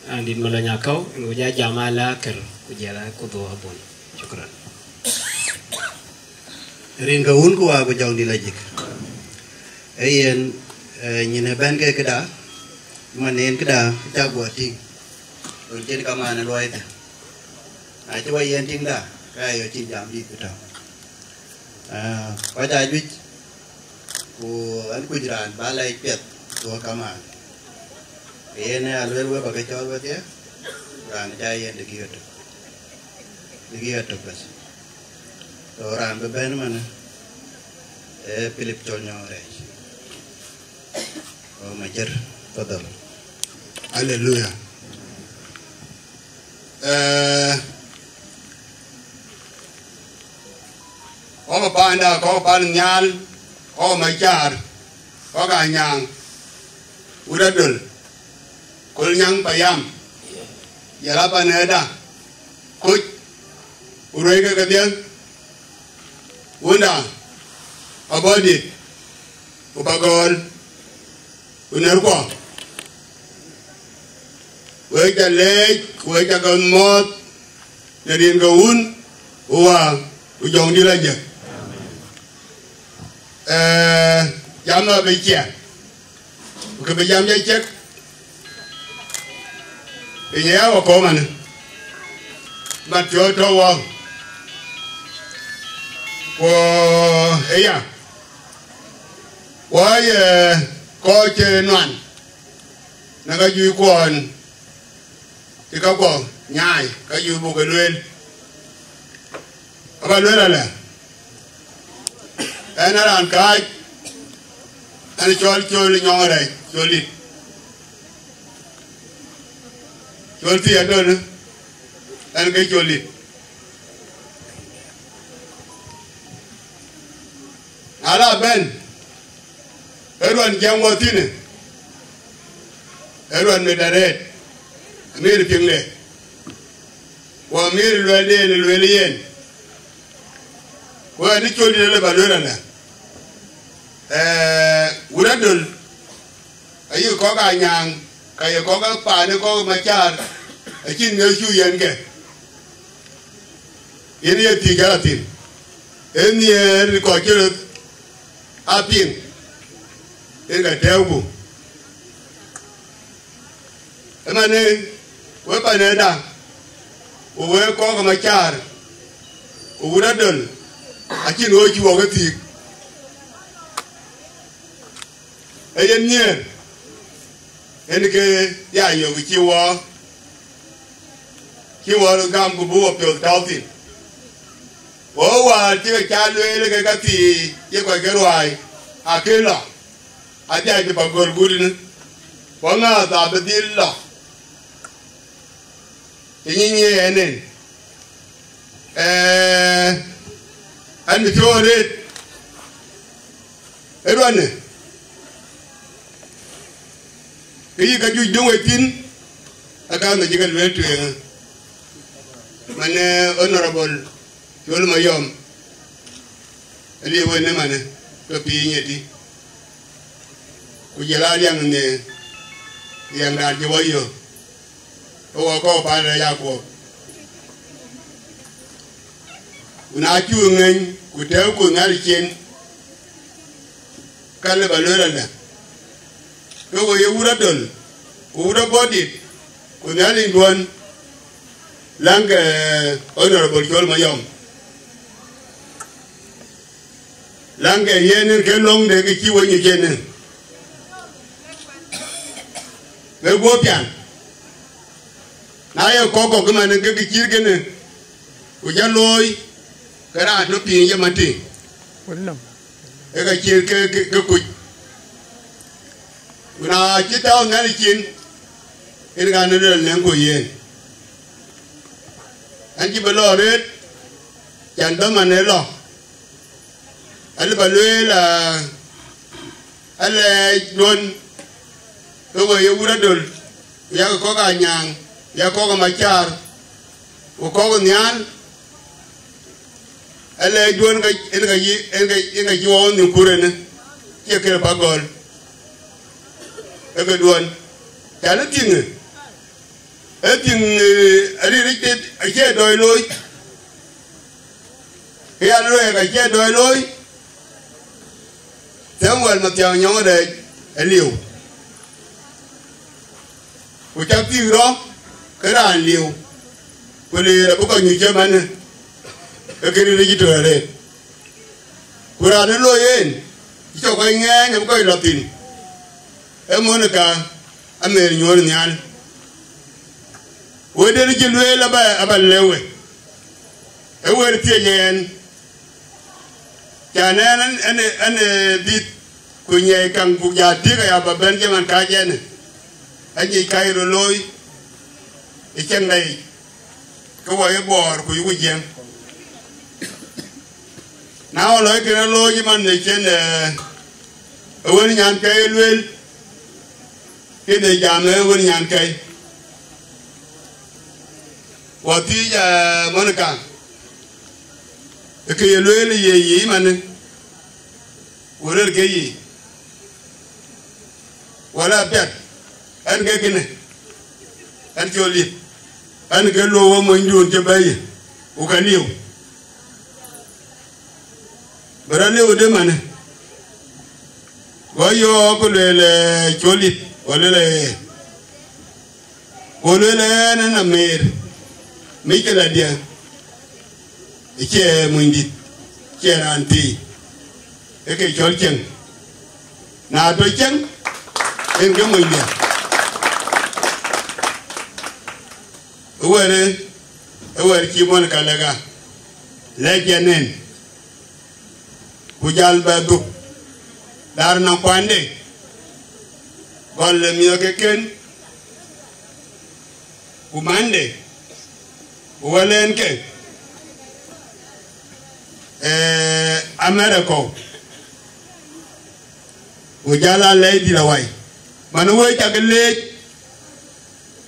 raan dït Malony Akau, yïn ku ja jam ala kër, ku jɛl a ku dhuɔɔk abun. Shukran. Rin ke wun ku wäär ku jɔŋdït ajik. Ee yen, eh, nyin ë bɛ̈n ke këda, man en këda, cak guɔ tïŋ. Rin cïn kamaan ë luɔi thïn. Na cï wa yen tïŋda, ka ayo cïn jam dït bï tɔ̈u. Ah, kɔc aa juëc, ku ɛn kuc raan ba lɛc piɛth dhuɔ̈k kamaan. Ke yen ë aluel wek ba ke cɔl wedhie, raan ca yen dëgï ëtök. Dëgï ëtök bas. So raan bï bɛ̈n manë, ee Philip Col Nyɔŋ Rɛɛc. Oh, Majër, tafadhal. Haleluya. Eh, kɔc paanda, kɔc pan nhial, kɔc macar, kɔc anyaŋ, wut Adöl, Kolnyaŋ payam, jɔl a panëda, koc, ku ruëëc ke kedhie, wunda, abɔ̈ dït, ku pagɔ̈ɔ̈l, ku nɛ̈rkuɔ. Wek ca leec, wek ca ke mɔ̈ɔ̈th, në rin ke wun, ku wäär, ku jɔŋdït ajëk. Eh, jam abï ciɛk, ku kë bï jam jɔ cek, piny aya wakɔ̈u manë, mat piɔ̈ɔ̈th tɔ̈u wɔ, ku ëya, wɔ ye kɔc cï nuan në ka juëc kuɔn, cï ka guɔ nyaai, ka juëc buk ke lueel. Aba lueel alɛ, ɛn a raan kääc, ɛn cɔl Col Nyɔŋ Rɛɛc, Col dït. Col thii Adöl, ɛn ke Col dït. Na la bɛ̈n, ë ruɛn jiɛɛm wɔ thïnë, ë ruɛn mit arëët, amir piŋde, ku amir luɛɛlden ë lueel yen, ku ɛn ë Col dït alë ba lueel alɛ. Eh, wut Adöl, ayï kɔ̈k anyaŋ, ka ye kɔ̈k paanë kɔ̈k macar, acïn ŋiɛc cuk yen ke. Yen ye thiëc jal athïn, ee nhiëër kɔc cï röt a piŋ, yen ka tɛ̈ɛ̈uku. Ëmënë, wek panëda, ku wek kɔc ke Macar, ku wut Adöl, acïn ɣöö cï wɔ ke thiëk. Ee yen nhiëër, yen ke ya yök cï wɔ, cï wɔ gam ku bï wɔ piɔ̈ɔ̈th tɔ̈u thïn. Ku wäär cï ke ca lueel ke ka thii ye kɔc ke ruääi, akë lɔ, adhia cï pa gɔl guut në, ku aŋääth abï dhil lɔ. Të nyin ye ɛn en, ɛɛ, ɛn bï piɔ̈u arëët ë ruanë, ke yï ka juëc döŋ wei thïn, aka në cï ke lueel tueŋë. Man, ɛɛ, Honorable Col Mayɔm, aliu wën ëmanë, ke piiny ëtï, ku jɔl a riɛŋ në riɛŋdan cï wɔ yök, ke wɔ kɔ̈u paan rɛc akuɔp. Ku na cuk ŋeny, ku tɛ̈ɛ̈uku Nhialic cin, ka lë ba lueel alë, ke we ye wut Adöl, ku wut Abɔ̈dït, ku Nhialicduön, läŋkë Honorable Col Mayɔm, läŋkë yen ke lɔ̈ŋde ke cï we nyuc ënë, ke guɔ pian. Na ye kɔ̈k kɔ̈k ëmanë ke kë cït kënë, ku jɔ looi, ke raan tɔ̈ piiny ë Matiŋ, ee ka cït ke, ke, ke kuc. Ku na cï tääu Nhialic cin, yen ka në luel nɛ̈ŋku yen. An cï bï lɔ arëët, can bä man ë lɔ, alë ba lueel, aa, alɛɛcduön, ke we ye wut Adöl, ku yakë kɔ̈k Anyaaŋ, ku yakë kɔ̈k Macar, ku kɔ̈k Nhial, alɛɛcduön ka, en ka yï, en ka, en ka cï wɔ nhïïm kur ënë, cie kë pa gɔl, ee këduön, can ë thiŋë, ee thiŋ, ee, arït ricdet acie dɔɔc looi. Ke ya lueel ka cie dɔɔc looi, Samuel Mathiaŋ Nyɔŋ Rɛɛc aliu, ku cak thiëk rɔ̈ ke raan liu, ku leer abï kɔc nyuc cï manë, ke kënë rëc tɔ̈ arëët. Ku raan ë looi en, cï cɔk kɔc ŋɛɛny abï kɔc lɔ thïn, ee Monica Amer Nyuɔ̈ɔ̈r Nhial. Wëëtden cï lueel aba, aba lëu we, ee wëër thiëc ɛn, can ɛn, ɛn, ɛn, ɛn, ee, dhïth, ku nyiɛc kaŋ buk ja thiëk aya ba bɛ̈n cï man kääc ɛn, anyic ka ye röt looi ë cieŋda yic, ke wɔ ye Bɔɔr ku yuku Jiëŋ. Na wɔ lɔc kënë looi cï man në cïn, ee, ë wën nyankɛi lueel, kënë jam ë wën nyankɛi. Wɔ thiëc, ee, Monica, ë kë ye lueel ye yic manë, ku rëër ke yic, wala apiɛth, ɛn ke kënë, ɛn cɔl yith, ɛn ke luɔ̈k wɔ monydun cï bɛ̈i, ku ka liu. Bï rɔt liu de manë, go yɔ̈ɔ̈k ku lueel, ee, cɔl yith, go lueel, ee, go lueel, ee, ɛn, ɛn amer, mic ke la diɛ̈, ë cie monydït, cie raan thii, ee ke cɔl cieŋ. Na tɔ̈ cieŋ, en ke mony diɛ̈. Ë wɛ̈ɛ̈r, ë wɛ̈ɛ̈r cï Monica lɛ̈k ɣa, lɛ̈k yɛn en, ku jal bɛ dhuk, dar nɔŋ kuande, gɔl ë miɔ̈k ke ken, ku mande, ku wël en ke, ee, America, ku jal a lɛc dït awai. Man wëë cak leec,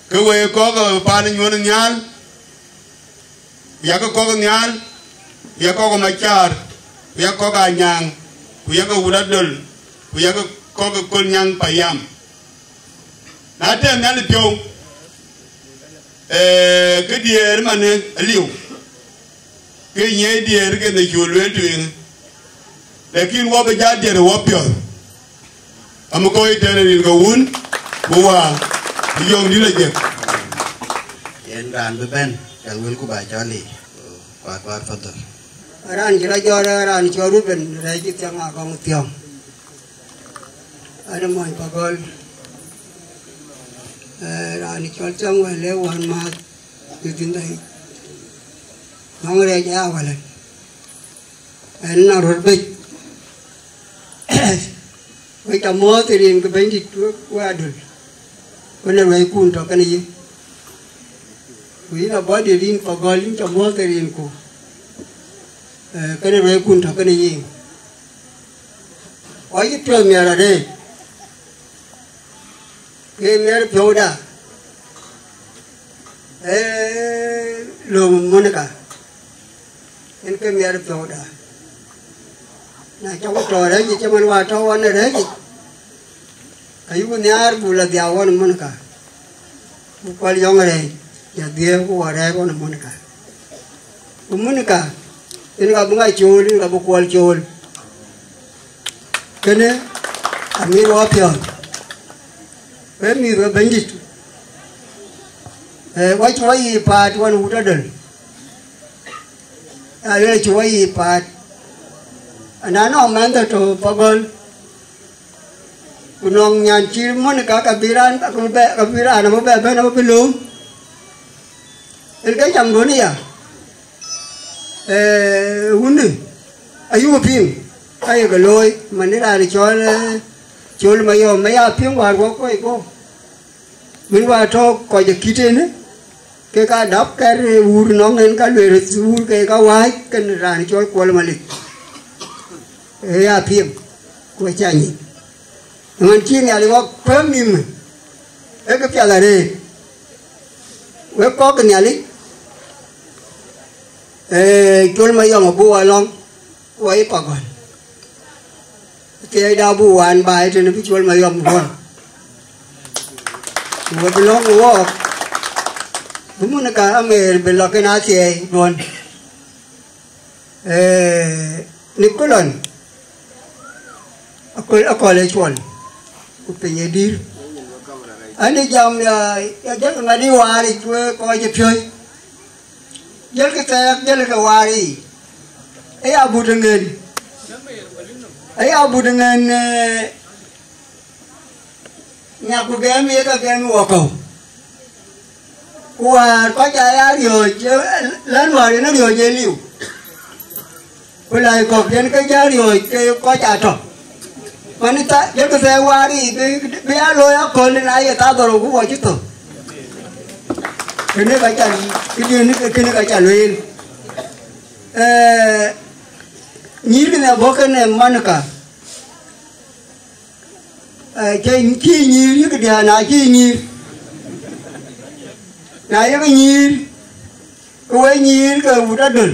ke wëë kɔ̈k, ee, paan Nyuɔ̈ɔ̈n Nhial, ku yakë kɔ̈k Nhial, ku yakë kɔ̈k Macar, ku yakë kɔ̈k Anyaaŋ, ku yakë wut Adöl, ku yakë kɔ̈k Kolnyaŋ payam. Na tɛ̈ɛ̈m Nhialic piɔ̈u, ee, ke diëër manë aliu, ke nyiɛc diëër ke në cuk lueel tueŋ, lakin wɔ bï jal diëër wɔ piɔ̈ɔ̈th. Amï kɔc tɛ̈n rin ke wun, ku wäär, Yɔŋ dït ajiëk. Yen raan bï bɛ̈n, jal wëlku ba cɔl yiic. Kuat, kuat, fadhal. Raan cï rɔt jɔt, raan cɔl Ruben, rɛɛc cï thiäŋ akɔŋ thiɔ̈ŋ. Ade mony Pagɔl. Eh, raan cɔl Samuel ë wän maath, ë thiëndhïc. Nɔŋ rɛɛc aya walɛn. Ɛn na röt bec. Wek ca muɔ̈ɔ̈th ë rin ke Bɛ̈nydït wek, wek adöl. Wën ë ruɛckun tɔ̈ kenë yï. Ku yïn abɔ̈ dït yïn Pagɔl, yïn ca muɔ̈ɔ̈th ë rinku. Eh, kenë ruɛckun tɔ̈ kenë yï. Kɔc cï piɔ̈ɔ̈th miɛt arëët. Ke miɛt piɔ̈uda. Eh, lööm Monica. Yen ke miɛt piɔ̈uda. Na cɔk tɔ̈ rɛ̈c yic, cïmën wa tɔ̈ ɣɔn ë rɛ̈c yic, ayuk nhiaar buk la dhiau ɣɔn Monica. Buk kual yɔŋ rɛ̈ɛ̈c, ya dhiëëu ku wa rɛ̈ɛ̈c ɣɔn Monica. Ku Monica, yen ka bï ŋa cool, yen ka bï kuɔl cool. Kënë amïth wɔ piɔ̈ɔ̈th. Wek mïth we Bɛ̈nydït. Eh, wɔ cï wɔ yiic paat ɣɔn wut adöl. Aluel cï wɔ yiic paat. Ana nɔŋ mɛnhde tɔ̈ Pagɔl. Ku nɔŋ nyan cï Monica ka bï raan, ka bï bɛ, ka bï raan abï bɛ bɛ̈n abï lööm. Yen ke camduön aya. Eh, wuni, ayuk piŋ, ka ye ke looi, man ë raan cɔl, eh, cɔl Mayɔm, ma ya piŋ wäär wɔ kɔc guɔ. Min wäär tɔ̈ kɔc ë kït ënë, ke ka dap kɛ̈r, eh, wur nɔŋ en ka lueel wur ke ka wääc, kën raan cɔl Kuɔl Malik. Ee ya piŋ, ku acä nyin. Ëmën cï Nhialic wɔ kuɛ̈m nïm, ee kë piath arëët. Wek kɔc ke Nhialic, ee, cɔl Mayɔm abuk wa lɔ̈ŋ, ku wa ye Pagɔl. Athiɛɛida abuk waan baai tënë bï cɔl Mayɔm guɔ̈r. Ku we bï lɔ̈ŋ wɔɔk, bï Monica Amer bï lɔ kën athiɛɛi duɔ̈n. Eh, Nikolon, akɔl, akɔl ë cuɔl, ku piny ë dïr. Ani jam ya, ya jël ŋadï waar ic wek kɔc ë piööc. Jël kë thɛɛk, jël kë waar ic. Aya but ŋen. Aya but ŋen, eh, Nyak ku gɛm ye ka gɛm wɔ kɔ̈u. Ku wäär kɔc aa ya riɔ̈ɔ̈c, eh, län wäär yen riɔ̈ɔ̈c ë liu. Ku lai kɔ̈k yen ke jɔ riɔ̈ɔ̈c ke kɔc aa tɔ̈. Mani tha, jɔlkï thɛɛr wäär yiic bï, bï aa looi aköl na ye thaa dhorou ku wɔ cï thök. Kënë ka ca, këdiën, kënë ka ca lueel. Eh, nyïïr kënë abɔ̈ kënë Monica. Eh, cï, cï nyïïr yïk diäär, na cï nyïïr. Na yek nyïïr, ke we nyïïr ke wut adöl.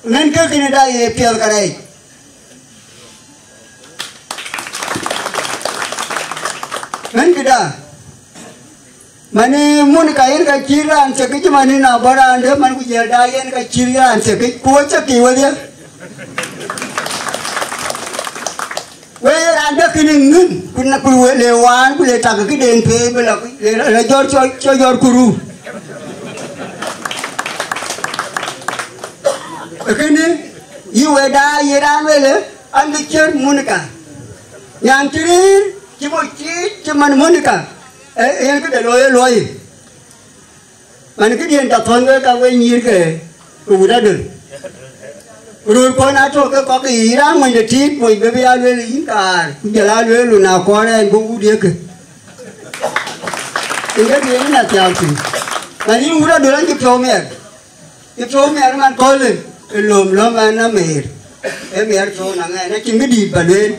Ŋɛn ke kënë da ye piɛth kärɛc. Ŋɛn këda. Mani Monica yen ka cït raan thiekic, mani na bɔ̈ raan dë man ku jiël da yen ka cït raan thiekic, ku wɔ cä kï wedhie. We raan dë kënë ŋïn, ku na ku we le waan, ku le tak këden pei bï lɔ, le, le jɔr cɔ, cɔ jɔr kuru. Kënë, yï we da ye raan wele, an bï ciët Monica. Nyan cï rïïr, cï bɔ̈ cït, cï man Monica. Eh, yen këde looi, looi. Man këdiën ca thɔ̈n wek ka we nyïïr ke, ke wut adöl. Röör kɔn atɔ̈ ke kɔc ke yiic raan mony de tiit, mony bï bï ya lueel yïn kaar, ku jɔl a lueel nu na kɔɔr ɛn bï wut ye ke. Yen ke diën na thiaak thïn. Man yïn wut adöl an cï piɔ̈u miɛt. Cï piɔ̈u miɛt man köölë, ë löm lɔ̈m ɛn ameer. Ë miɛt piɔ̈u na ŋɛn, acïn këdïït ba lueel.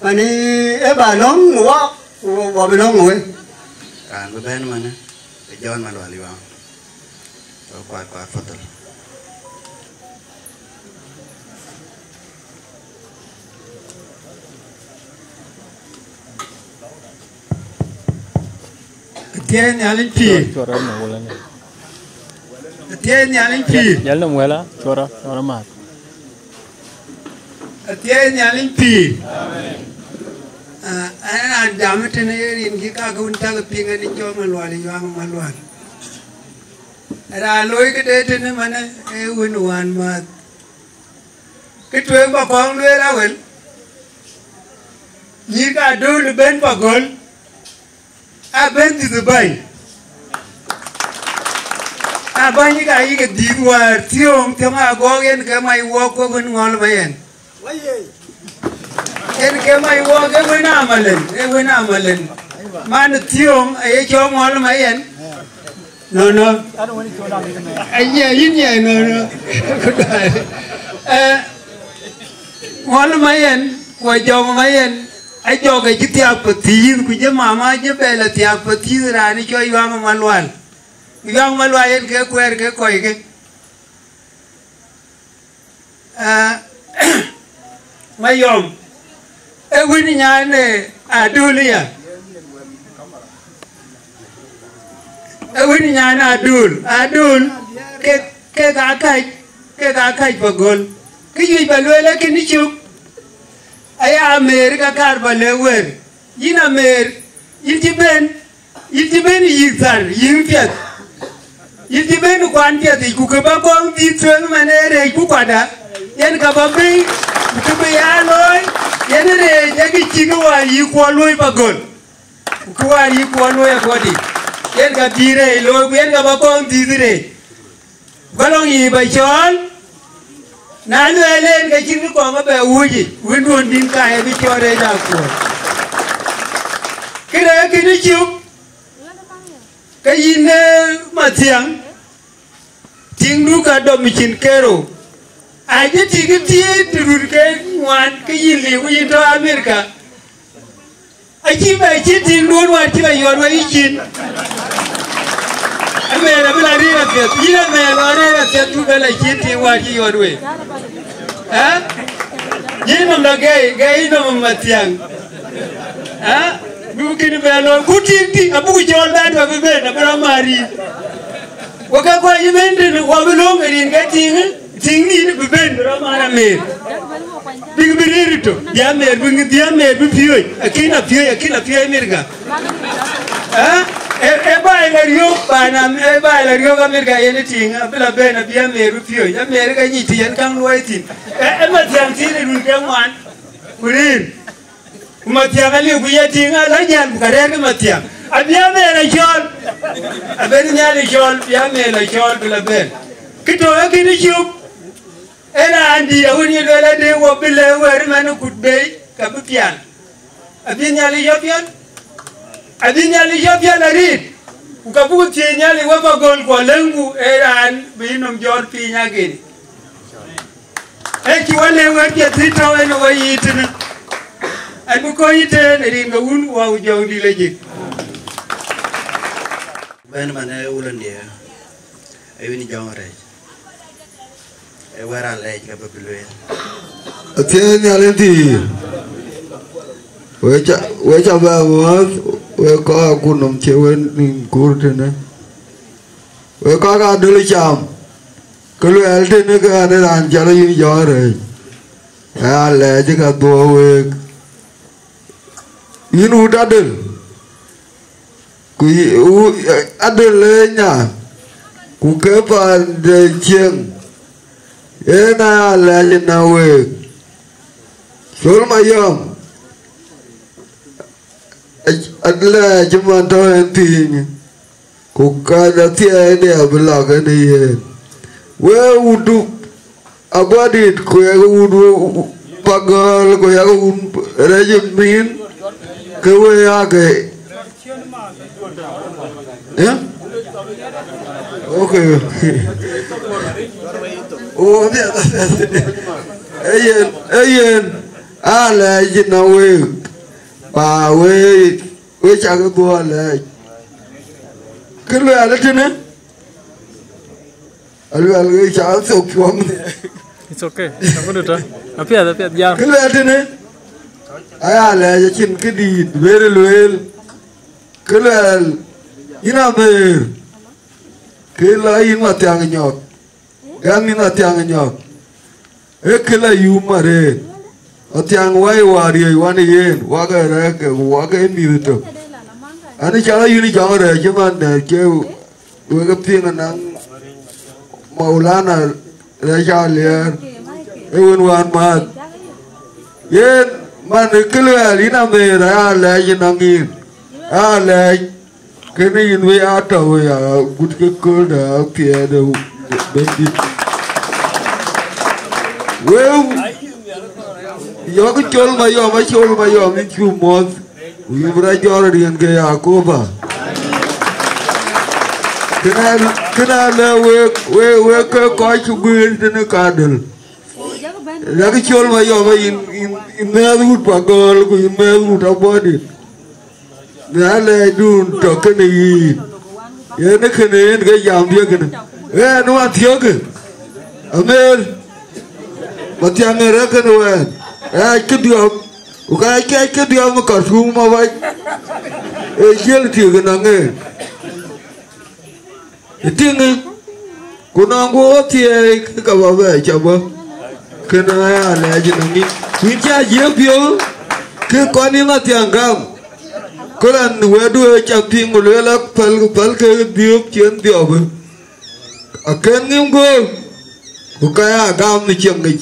Man ë ba lɔ̈ŋ wɔ, wɔ, wɔ bï lɔ̈ŋ wek. Raan bï bɛ̈n manë. Ë John Malual Yuaŋ. Ë kuat, kuat, fadhal. Athiɛɛi Nhialic pïïr. Cuɔr, cuɔr rɔt në wulënë. Athiɛɛi Nhialic pïïr. Yɛl nɔm wɛla, cuɔr rɔt, cuɔr rɔt math. Athiɛɛi Nhialic pïïr. Ah, an raan jam tënë ye rin kï kakë wën cäk piŋ, an cɔl Malual, Yuaŋ Malual. Raan looi këde tënë manë, ee wën wään määth. Kë tueŋ ba kɔŋ lueel awël, nyïïr ka dööl ë bɛ̈n Pagöl, a bɛ̈n dhïth ë bäny. A bäny ka yïk ë dhïth wäär thiöŋ, thiöŋ agɔɔk yen ke mac wuɔk ke wën ŋɔl ba yen. Yen ke mac wuɔk, e wën amalen, e wën amalen. Man thiöŋ aye cɔk ŋɔl ma yen. No, no. Anyiɛ, yïn nyiɛ, no, no. Eh, ŋɔl ma yen, ku ajɔk ma yen, ajɔk acï thiak pathïïth, ku jë mama jë bɛl athiak pathïïth, raan cɔl Yuaŋ Malual. Yuaŋ Malual yen ke kuɛɛr ke kɔckë. Ah, Mayɔm, e wën nyan, eh, Adul ya. E wën nyan Adul. Adul, ke, ke ka kac, ke ka kac Pagöl. Kë yuc ba lueel akënë cök, aya Amer ka kaar ba lëk wër. Yïn Amer, yïn cï bɛ̈n, yïn cï bɛ̈n yïk thar, yïn piɛth. Yïn cï bɛ̈n kuan piɛth yic, ku kë ba kɔŋ dhïth tueŋ man ee reec ku kuada, yen ka ba bɛ̈i, ku kë bï ya looi, yen reec, ee kë cï kë wäär yï kuɔ luöi Pagöl. Ku kë wäär yï kuɔ luöi akuɔdï, yen ka dhïth reec looi, ku yen ka ba kɔŋ dhïth reec. Ku ka lɔŋ yï ba cɔɔl, na lueel en, ke cïn kë kɔŋ abɛ wuuc yic, wënduön bïn ka ye bï cɔɔl reec akuɔɔr. Këde kënë cök, ke yïn, eh, Mathiaŋ, tiŋdu ka dɔm cin kero. Acï tik thiëëc të run ke ŋuan, ke yïn liu, ku yïn tɔ Amerika. Acï bɛ cï tiŋduön wäär cï la yɔt wei yï cin. Amer abï la rëër apiɛth, yïn Amer lɔ rëër apiɛth, du bɛ la cïn tiŋ wäär cï yɔt wei. Ë? Yïn nɔm la gɛi, gɛi yïn nɔm Mathiaŋ. Ë? Du kïn bɛ lɔ, ku tiŋ tï, abuk cɔɔl bɛ̈n, abï ben, abï rɔt maar yïn. Wek ke kɔc ëbɛ̈n tënë, wɔ bï lööm ë rin ke tiiŋë, tiiŋ nïn bï ben bï rɔt man Amer. Bïk bï rëër tök, bï Amer bï, bï Amer bï piööc, akïn a piööc, akïn a piööc Amerika. Ë? Ë, ë baai la riöök, paan Am-, ë baai la riöök Amerika yen ë tiiŋ, abï la ben abï Amer bï piööc. Amer ka nyic të yen käŋ luɔi thïn. Ë, ë Mathiaŋ thïn ë run ke ŋuan, ku rëër. Ku Mathiaŋ aliu, ku ye tiiŋ ala jäl, ku ka rɛɛr ke Mathiaŋ. Abï Amer a cɔɔl. Abï Nhialic cɔɔl, bï Amer a cɔɔl, bï la bɛ̈n. Kë tɔ̈ ee kënë cök, ee raan dït awën ye lueel ade wɔ bï lɛ̈k wɛ̈ɛ̈r man ë kut bei, ka bï pial. Abï Nhialic yɔ̈ pial. Abï Nhialic yɔ̈ pial arëët. Ku ka buk thiëëc Nhialic wek Pagöl, ku alëŋku ee raan bï yï nɔm jɔt piny ageni. Ee cï wɔ lëu wek piɛth thïn tɔ̈u en ë wɔ yiic tënë. An bï kɔc yï tëën ë rin ke Wun, Wä ku Jɔŋdït Lajik. Bɛ̈n man ë wulëndië, ee wïn jɔŋ rɛc. Ee wɛ̈ɛ̈r alɛɛc ke bï bï lueel. Athiɛɛn Nhialic thïïr. We ca, we ca bɛ muɔ̈ɔ̈th, we kɔc akutnɔm cie we nïïm kuur tënë. We kɔc ka döl cam, ke luɛɛl tënë ke ɣɛn ë raan cɔl yïn jɔŋ rɛc. Aya lɛɛc ka dhuɔ̈k week. Yïn wut Adöl, ku yï, wu-, Adöl ë nya, ku ke paan de cieŋ, en aya lɛɛc ënɔŋ week. Col Mayɔm, alɛɛc man tɔ̈ en piny. Ku ka athiɛɛi de abï lak en ë yen. Wek wut Aguadït, ku yak wut Pagöl, ku yak wut rɛc ë mïn, ke we ake. Eh? Okay. Oh, apiɛth, apiɛth. Ee yen, ee yen, alɛɛc ënɔŋ week, ba week. We cak dhuɔ̈k alɛɛc. Kë luɛɛl ë tënë, aluɛɛl we cak thok cuɔm. It's okay. Aku du tɔ. Apiɛth, apiɛth, jam. Kë luɛɛl tënë, aya lɛɛc acïn këdïït bërë lueel. Kë luɛɛl, yïn Amer, kë la yïn Mathiaŋ Nyɔk. Gäm yïn Athiaŋ Nyɔk, ee kë la yum arëët. Athiaŋ wai wäär riëëc wan ë yen, wak ë rɛ̈ɛ̈k ke, ku wak ë mïth tök. An, ë cal ayïn jɔŋ rɛ̈ɛ̈c cï man dɛ̈ɛ̈r cie wek ë piŋ anaŋ Maulana rɛ̈ɛ̈c aa liɛɛr, ë wën wään määth. Yen man ë kë luɛɛl yïn amëër aya lɛɛc ë naŋ yïn, aya lɛɛc. Kënë yïn wëi aa tɔ̈u ya gut ke kööldä piɛɛt ë Bɛ̈nydït. Wëu yɔ̈k col mayɔm, acol mayɔm yïn cuk muɔ̈th, ku yïn bï rɔt jɔt riɛnke Yakoba. Kënë, kënë alɛ wek, wek, wek ke kɔc cï guiir tënë kadöl. Yak col mayɔm yïn, yïn, yïn mɛ̈ɛ̈th wut Pagɔ̈l, ku yïn mɛ̈ɛ̈th wut Abɔ̈dït. Në alɛɛcdun tɔ̈ kënë yïn, yen ë kënë yen ke jam diëk kënë. Ɣɛn wan thiɔ̈kë, amëër, Mathiaŋ ë rɛ̈k kënë wɛ̈ɛ̈n, ɣɛɛc këdiɔ̈ɔ̈p, ku ka ɣɛɛc këdiɔ̈ɔ̈p ë Kartum awac, ee jiël tiëk ënɔŋ ë. Ë tïŋë, ku nɔŋ ku ɣöt thiëëi ke ka bä bɛ cä bä. Kënë aya lɛɛc ënɔŋ yïn. Ku yïn cä jiëk piɔ̈u, ke kɔn yïn Mathiaŋ gam. Ku raan wɛ̈tdu ë cä piŋ, ku lueel apäl, ku päl ke dhiöp cï en dhiɔp. Akën ŋïm göök, ku ka ya gam në ciɛɛŋ yic,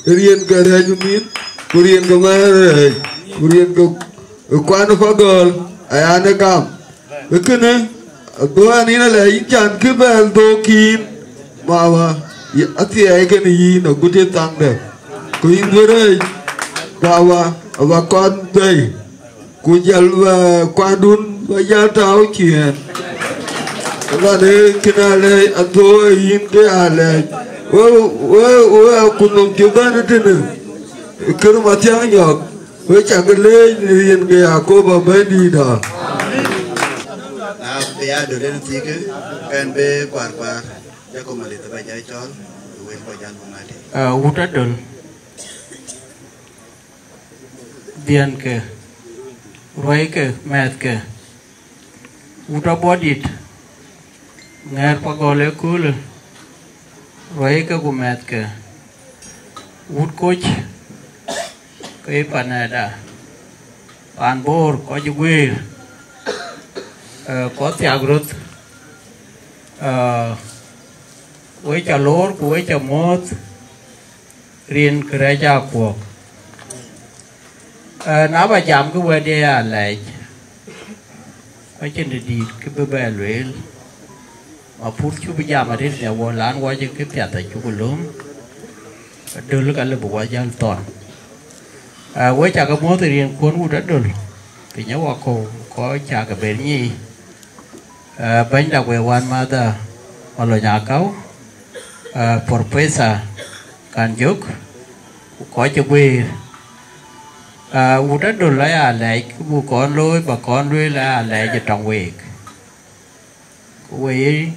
riɛnke rɛ̈ɛ̈c ë mïth, ku riɛnke mɛ̈ɛ̈r rɛ̈ɛ̈c, ku riɛnke kuan ë Pagɔ̈l, aya në gam. Ë kënë, aduɔ̈ɔ̈n yïn alɛ yïn can kï bɛ̈ɛ̈l dhöök yïn, mama, athiɛɛi kënë yïn agut ë thaŋdɛ. Ku yïn bï rɛ̈ɛ̈c, baba, aba kɔn bɛ̈i. Ku jɔl bä kuandun bä jal tääu ciëën. Ëmën ee kënë alɛɛc, adhuɔ̈ɔ̈r yïn ke alɛɛc. We, we, we akutnhom cï bɛ̈n tënë, kër Mathiaŋ Nyɔk, we cak leec në yen ke Yakoba Bɛ̈nydïïtda. Na bï ya döt en thiikë, kɛn bï kuarkuar, Jacob Malith bä jai cɔl, wël bä jal bï ŋatë. Ah, wut adöl. Dhiɛnke, ruɛike, mɛ̈thke, wut Abɔ̈dït, ŋɛ̈ɛ̈r Pagɔ̈l ëköölë, ruɛike ku mɛ̈thke, wut Koc, ke ye panɛda, paan Bor, kɔc ë guëër, eh, kɔc thiak röth, eh, we ca loor ku we ca muɔ̈ɔ̈th, rin kërɛɛc akuɔ̈k. Eh, na bä jam kë wɛ̈t ye ya lɛɛc, ku acïn të dïït kë bï bɛ lueel, ma pur cuk bï jam arëët në wɔ lan wɔ cï kë piath acuk lööm, adöl ka lë bï wɔ jäl thɔn. Eh, we cakë muɔ̈th ë riɛnkuɔ̈n wut adöl, piny ë wakɔ̈u, kɔc cakë ber nyiic. Eh, bɛ̈nyda we wänmäthda Malony Akau, eh, Professor Kanjök, ku kɔc ë guëër. Eh, wut adöl aya lɛɛc, kë buk kɔn looi, bä kɔn lueel aya lɛɛc ë tɔŋ week. Ku we ye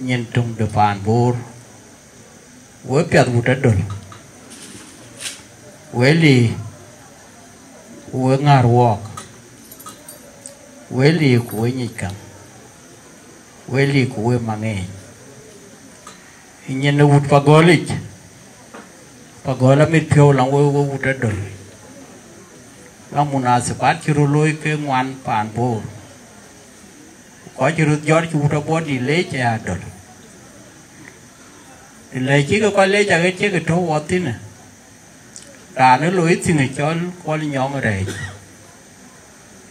nyin töŋ de paan Bor, we piath wut adöl, we lii, ku we ŋäär wɔɔk, we lii, ku we nyic käŋ, we lii, ku we maŋeeny. Nyin ë wut Pagɔ̈lic, Pagɔ̈l amit piɔ̈u lɔŋ we, we wut adöl. Lɔŋ munasibat cï röt looi ke ŋuan paan Bor. Ku kɔc cï röt jɔt cï wut Abɔ̈dït leec ë adöl. Të lɛc cï ke kɔc leec aɣet cï ke tɔ̈u wɔ thïnë. Raan ë loi thïŋ ë cɔl Kuɔl Nyɔŋ Rɛɛc,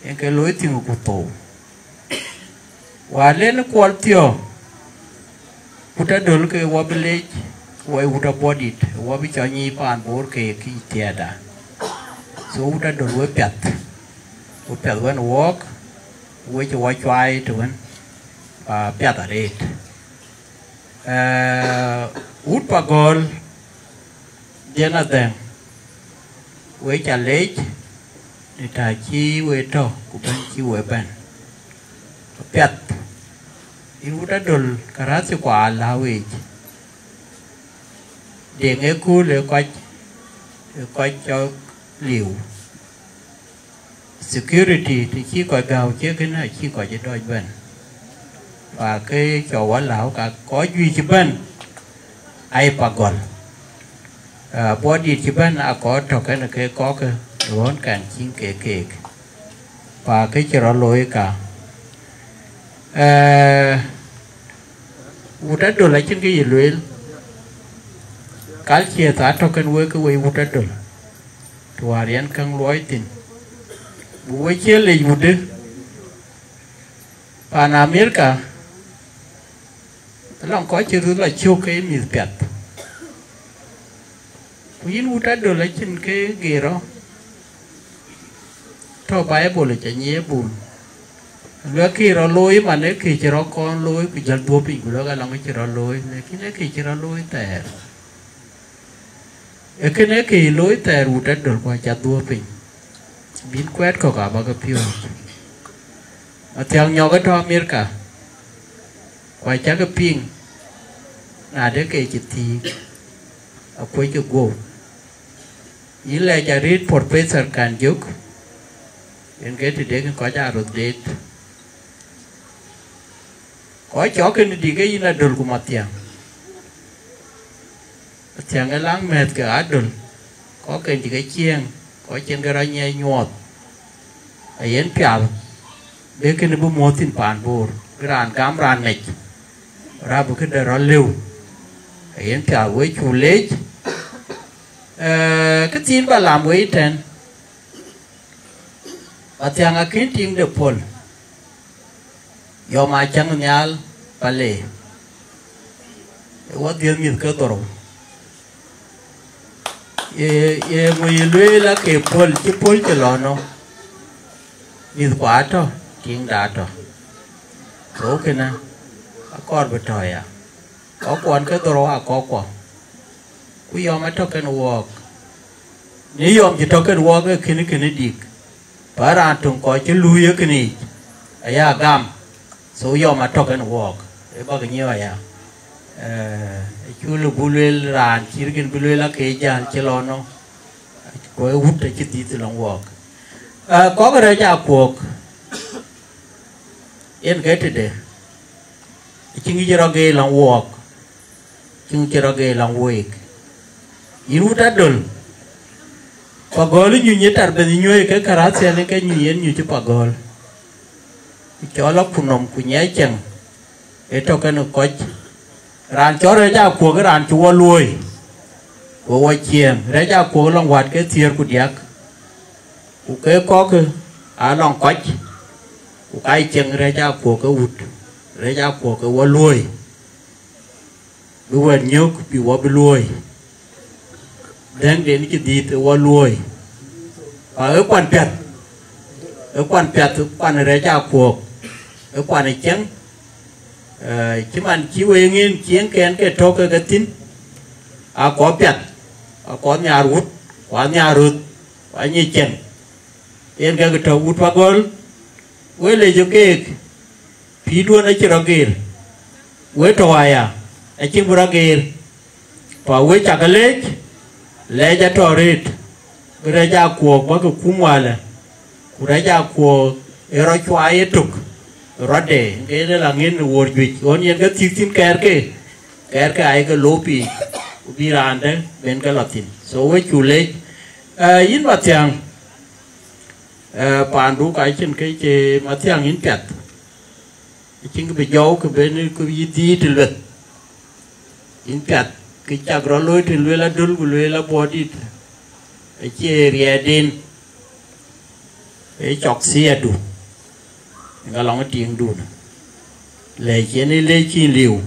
yen ke loi thïŋ ku thou. Wäär len Kuɔl thiɔ̈k, wut adöl ke wɔ bï leec, wɔ ye wut Abɔ̈dït, wɔ bï cɔl nyiic paan Bor ke ye kïc thiɛɛrda. So wut adöl we piath, we piath wën wɔɔk, we cï wɔ cuai të wën, ah, piath arëët. Eh, wut Pagɔ̈l, Jɛn adhɛŋ, we ca leec në tɛ̈ cï we tɔ̈ ku bɛ̈n cï we bɛ̈n. Apiɛth, yïn wut adöl, karasi kua läuec, deŋ ë kööl ë kɔc, ë kɔc cɔk liu. Security të cï kɔc gääu cï kënë acï kɔc ë dɔc bɛ̈n. Pa ke cɔk wä lääu ka kɔc juëc ëbɛ̈n, aye Pagɔ̈l. Buɔt dït cï bɛ̈n akɔɔr tɔ̈ kënë ke kɔ̈k ë ɣön kɛn cïn ke keek, pa kë cï rɔt looi ka. Ee, wut Adöl acïn kë ye lueel, kal ciëth atɔ̈ kën wek ke wei wut Adöl, të wäär yɛn käŋ luɔi thïn, bï we cie lec wudë. Pan Amerika, lɔŋ kɔc cï röt la cök ke mïth piath. Ku yïn wut Adöl acïn ke gërɔ, tɔ̈ Baibol yic anyiëë bun. Luɛk kë rɔt looi man, ee kë cï rɔt kɔn looi, ku jäl dhuɔ̈k piny, ku luɛk alɔŋ kë cï rɔt looi, lakin ee kë cï rɔt looi thɛɛr. Ee kënë kë looi thɛɛr wut Adöl, ku aca dhuɔ̈k piny. Bïn kuɛɛt kɔ̈k abä ke piööc. Mathiäŋ Nyɔk ë tɔ̈ Amerika, ku acä ke piŋ, na de ke cï thiëëk, akuöckë guɔ̈p. Yïn lɛc arëët Professor Kanjök, yen ke të dek kɔc aa röt deet. Kɔc cɔk kën dï ke yïn Adöl ku Mathiäŋ. Mathiäŋ ë laŋ mɛ̈th ke Adöl, kɔc kën dï ke ciëëŋ, kɔc cïn ke rɔt nyiɛc nyuɔɔth. Ayen piath, bï kënë bï muɔ̈th thïn paan Bor, bï raan gam raan nɛc, rap bï këde rɔt lëu. Ayen piath, we cu leec. Ee, kë thiin ba lam wei tɛ̈n, Mathiäŋ akën tiiŋ de puɔl, yɔm acäŋ nhial pale, ë wɔ dhiëth mïth ke dhorou. Ye, ye ŋö ye lueel ake puɔl, cï puɔl cï lɔ nɔ, mïthkua atɔ̈, tiiŋda atɔ̈. Go kënë akɔɔr bï tɔ̈ ya. Kɔckuɔn ke dhorou aa kɔckuɔ, ku yɔm atɔ̈ kën wɔɔk. Në yɔm cï tɔ̈ kën wɔɔk ee kënë kënë dïk, pa raan töŋ kɔc cï luui ee kënë yic aya gam. So yɔm atɔ̈ kën wɔɔk, ee bäk nyiëëu aya. Ee, cul bï lueel raan cït kën bï lueel ake jäl cï lɔ nɔ, ku ee wut acï dhiëth lɔŋ wɔɔk. Ee, kɔ̈k rɛc aa kuɔ̈k, yen ke tëde, acïn kë cï rɔt geer lɔŋ wɔɔk, acïn kë cï rɔt geer lɔŋ week. Yïn wut Adöl, pagɔ̈l nyuc ë tar bɛ̈n nyuööc ke Karathian ke nyuc yen nyuc ë pagɔ̈l. Ku cɔl akutnɔm ku nyiɛc cieŋ, ee tɔ̈ kën kɔc. Raan cɔl rɛc aa kuɔ̈k, raan cï wɔ luööi, ku wɔ ciëëŋ, rɛc aa kuɔ̈k lɔŋ wät ke thiëër ku diäk. Ku ke kɔ̈k aa lɔŋ kɔc, ku ka cieŋ rɛc aa kuɔ̈k ke wut, rɛc aa kuɔ̈k ke wɔ luööi, bï wɛ̈t nyök bï wɔ bï luööi, dhɛ̈ŋden cï dhiëth ë wɔ luööi. Pa ë kuan piath, ë kuan piath, ë kuan rɛc aa kuɔ̈k, ë kuan ë cieŋ. Ee, cï man cï wëëŋ en cieŋ kɛn ke tɔ̈ ke ke thïn, akɔɔr piath, akɔɔr nhiaar wut, ku anhiaar röth, ku anyic cieŋ. Yen ke ke tɔ̈ wut pagɔ̈l, we lec ë keek, pïïrduön acï rɔt geer, we tɔ̈ aya, acïn bï rɔt geer. Pa we cakë leec, lɛc atɔ̈ rëët, bï rɛc aa kuɔ̈k bäk ke kum walë, ku rɛc aa kuɔ̈k ë rɔt cuai ëtök rɔtde, ke yen la ŋën në wuɔ̈r juëc, ɣɔn yen ke thiëk thïn kɛɛrke, kɛɛrke ayeke loop yiic, ku bï raan dɛ̈ ben ke lɔ thïn. So we cu leec. Ee, yïn Mathiäŋ, ee, paandu ka cïn kë cï Mathiäŋ yïn piath. Acïn kë bï jɔu kë ben kë yï dhiëëth lueth. Yïn piath, kë cak rɔt looi të lueel Adöl ku lueel Abuɔɔtdït, acie riɛɛtden, ee cɔk thiëëdu, ŋa lɔŋ tiiŋdun. Lɛc cïn ë lec cïn liu.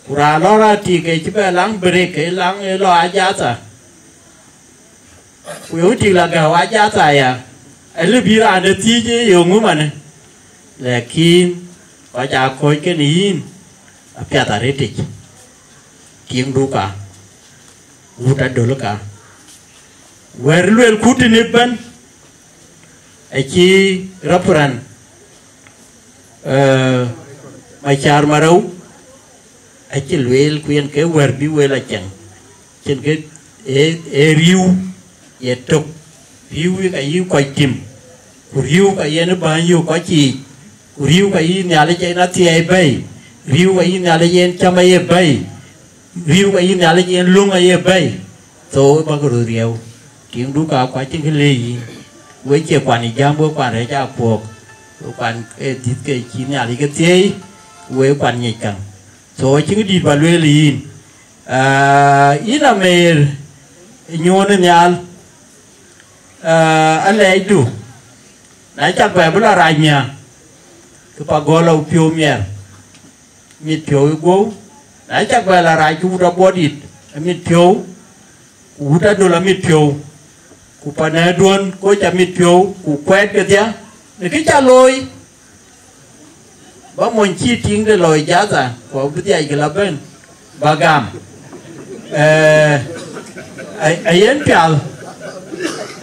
Ku raan lɔ raan tik ke cï bɛ laŋ break, ke laŋ ë lɔ ajatha. Ku yöŋ tik la gäu ajatha ya, alë bï raan de thiëc ë yöŋ ŋu manë. Lakin kɔc aa kɔ̈ɔ̈c kenë yïn, apiath arëtic. Tiiŋdu ka, wut Adöl ka. Wɛ̈t luelku tënë ëbɛ̈n, acï reference, ee, Macar Marou, acï lueel ku yen ke wɛ̈t bï wel acieŋ. Cïn ke ee, ee rïïu ye tök, rïïu ka yï kɔc tim, ku rïïu ka yen bäny yök kɔc yiic, ku rïïu ka yï Nhialic en athiɛɛi bɛ̈i, rïïu ka yï Nhialic en cäm aye bɛ̈i, rïïu ka yï Nhialic en löŋ aye bɛ̈i. Thou bäk röt riɛu, tiŋdu ka kuac cïn kë le yïn. We cie kuan ë jam, we kuan rɛ̈c aa kuɔɔk, we kuan ë dhiëth ke cï Nhialic ke thieei, we kuan nyic käŋ. So acïn kë dït ba lueel yïn. Ah, yïn ameer nyuɔɔn ë nhial, ah, alɛɛcdu, na cak bɛ bï lɔ rac nhial, ke pa gɔl ë piɔ̈u miɛr, mit piɔ̈u ë guɔ̈u, na cak bɛ lɔ rac, ke wut abɔ̈ dït, amit piɔ̈u, ku wut adöl amit piɔ̈u, ku panɛɛrduön koc amit piɔ̈u, ku kuɛɛt kedhie në kë ca looi, ba mony cï tiŋde lɔ ë jatha, ku abï dhiac kë la bɛ̈n, ba gam. Eh, a- ayen pial,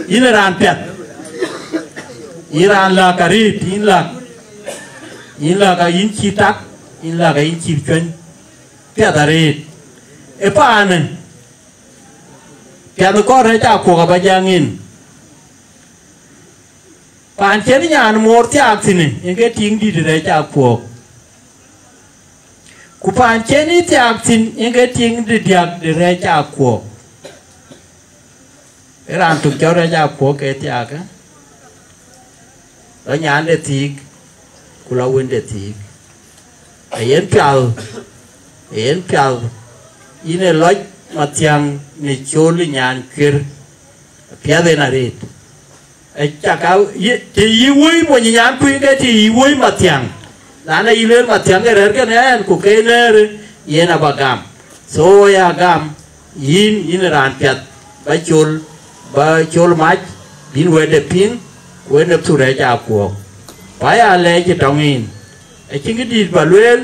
yïn raan piath, yïn raan lääk arëët, yïn lääk, yïn lääk a yïn cï tak, yïn lääk a yïn cï cuɛny, piath arëët. Ë paanë, piath kɔn rɛ̈c aa kuɔɔk aba jaŋ en. Paan cïn nyan moor thiaak thïn, yen ke tiŋ dït rɛ̈c aa kuɔɔk. Ku paan cïn yï thiaak thïn, yen ke tiŋ dït diäk de rɛ̈c aa kuɔɔk. Ë raan tök cɔl rɛ̈c aa kuɔɔk ke thiaakë, lɔ nyande thiik, ku lɔ wënde thiik. Ayen pial, ayen pial, yïn ë lɔc mathiäŋ në col ë nyan cuer, piath en arëët. Acaka yï- të yï wöi mony nyan kuïn ke të yï wöi mathiäŋ. Lan ayï lueel mathiäŋ ke rɛ̈ɛ̈r kën ɛn ku ke nɛ̈ɛ̈r, yen aba gam. So ya gam, yïn, yïn raan piath, ba col, ba col mac, bïn wɛ̈tde piŋ, ku en ë thurɛc aa kuɔɔk. Ku aya lɛɛc ë tɔŋ yïn, acïn kë dït ba lueel,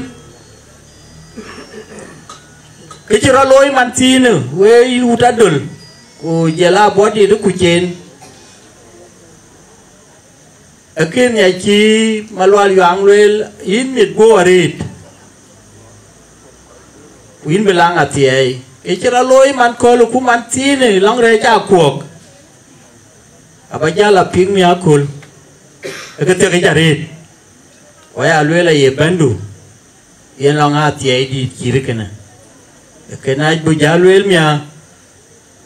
kë cï rɔt looi man thiinë, we yï wut adöl, ku jël abɔ̈ dït ë kuc en. Ee kënë acï Malual Yuaŋ lueel, yïn mit guɔ̈u arëët, ku yïn bï laŋ athiɛɛi. Ë cï rɔt looi man kööl ku man thiinë lɔŋ rɛ̈c aa kuɔɔk, aba jäl a piŋ miäk aköl, ë ke thiëkic arëët. Ku aya lueel aye bɛ̈ndu, yen lɔŋ athiɛɛi dït cït kënë. Ee kënë abï jäl lueel miäk,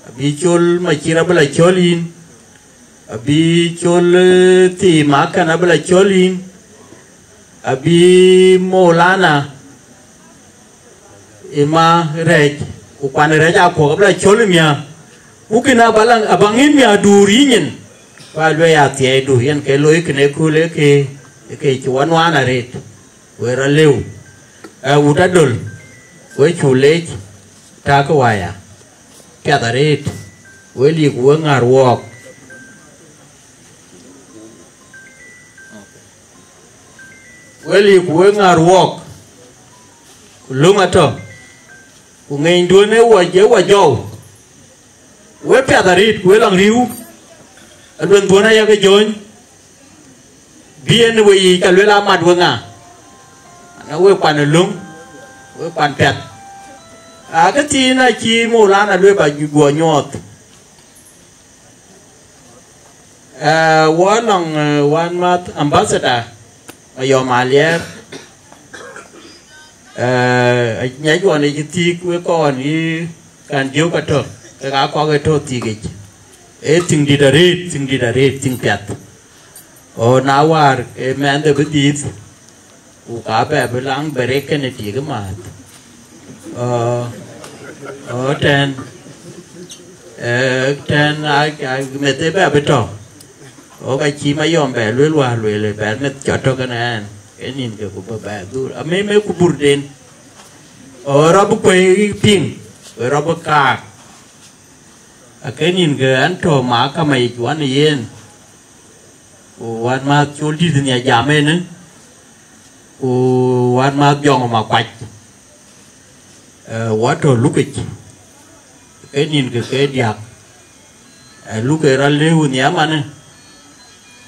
abï col macïr abï la cɔl yïn, abï col, eh, thii makan abï la cɔl yïn, abï Maulana ë ma rɛ̈c, ku kuan rɛ̈c aa kuɔɔk abï la cɔl ë miäk, ku kënë aba la, aba ŋïn miäk duur yï nyin, ku aa luɛɛi athiɛɛidu, yen ke looi kënë ëkööl ë ke, ë ke cï wɔ nuaan arëët. We rɔt lëu, ë wut adöl, we cu leec, takë waya, piath arëët, we lik we ŋäär wɔɔk, we lik we ŋäär wɔɔk, ku löŋ atɔ̈, ku ŋenyduön ë wɔ, ë wɔ jɔu. We piath arëët, ku we lɔŋ riëëu, aluɛnh dhuɔ̈n aya ke jɔ̈ɔ̈ny, bï en we yiic ka luel amat we ŋa, ana we kuan ë löŋ, we kuan piath. Akë thiin acï Maulana lueel ba guɔ nyuɔɔth. Eh, wɔ nɔŋ, eh, wänmääth ambassador Mayɔm Aliɛɛr, eh, nyac ɣɔn ë cï thiik wek kɔn yï kan diök atɔ̈, kek aa kɔk ë tɔ̈ thiikic. Ee thiŋ dït arëët, thiŋ dït arëët, thiŋ piath. Ɣo na wäär ke mɛnhde bï dhiëëth, ku ka bɛ bï laŋ bɛ rek kënë tik ë määth. Ɣo, ɣo tɛ̈n, ee, tɛ̈n a, a, meth ë bɛ bï tɔ̈. Ɣo ka cï Mayɔm bɛ lueel wäär lueel ë bɛ meth cɔt tɔ̈ kënë ɛn, ke nïn ke ku bï bɛ dhur. Amëmë ku burden. Ɣo rɔt bï kuëi piŋ, we rɔt bï kaak. Akë nïn ke ɛn tɔ̈ mahakama yic wan ë yen. Ku wänmääth Col Dït Nhial jam ënë, ku wänmääth Jɔŋ Makuac, eh, wɔ tɔ̈ lukic, ke nïn ke ke diäk, eh, luk ë rɔt lëu nhiamanë,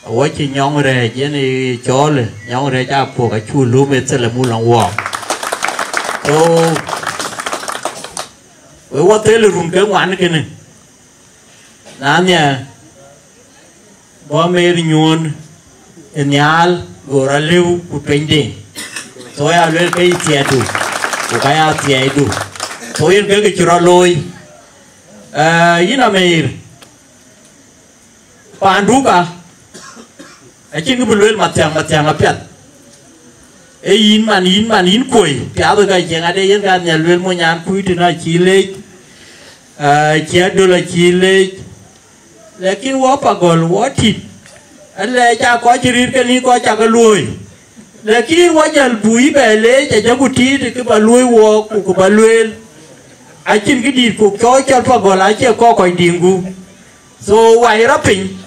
awɔ cï nyɔŋ rɛ̈ɛ̈c yen ë cɔɔlë, nyɔŋ rɛ̈ɛ̈c aa puɔ̈k acuk lum ë thilë mul lɔŋ wɔɔk. So, we wɔ thel ë run ke ŋuan kënë, na nhiɛɛr, bɔ̈ ameer nyuɔ̈ɔ̈n ë nhial, go rɔt lëu ku pinyde. So ya luel ke yï thiɛɛtdu, ku ka ya thiɛɛidu. So yen ke kë cï rɔt looi. Aa, yïn Ameer, paanduka, acïn kë bï lueel mathiäŋ, mathiäŋ apiɛth. Ee yïn man, yïn man, yïn kuöi, piathë ka cieŋ ade yen ka nhial lueel mony an kuc tënë acï leec, aa, cï adöl acï leec. Lakin wɔ pagɔl, wɔ tit, alɛɛc aa kɔc cï rït ke ni kɔc cakë luööi. Lakin wɔ jäl bui bɛ leec, ajaku tiit kë ba luöi wɔ, ku kë ba lueel. Acïn kë dït ku cɔɔc cɔl pagɔl, acie kɔk kɔc diŋku. So, wai rɔt piny,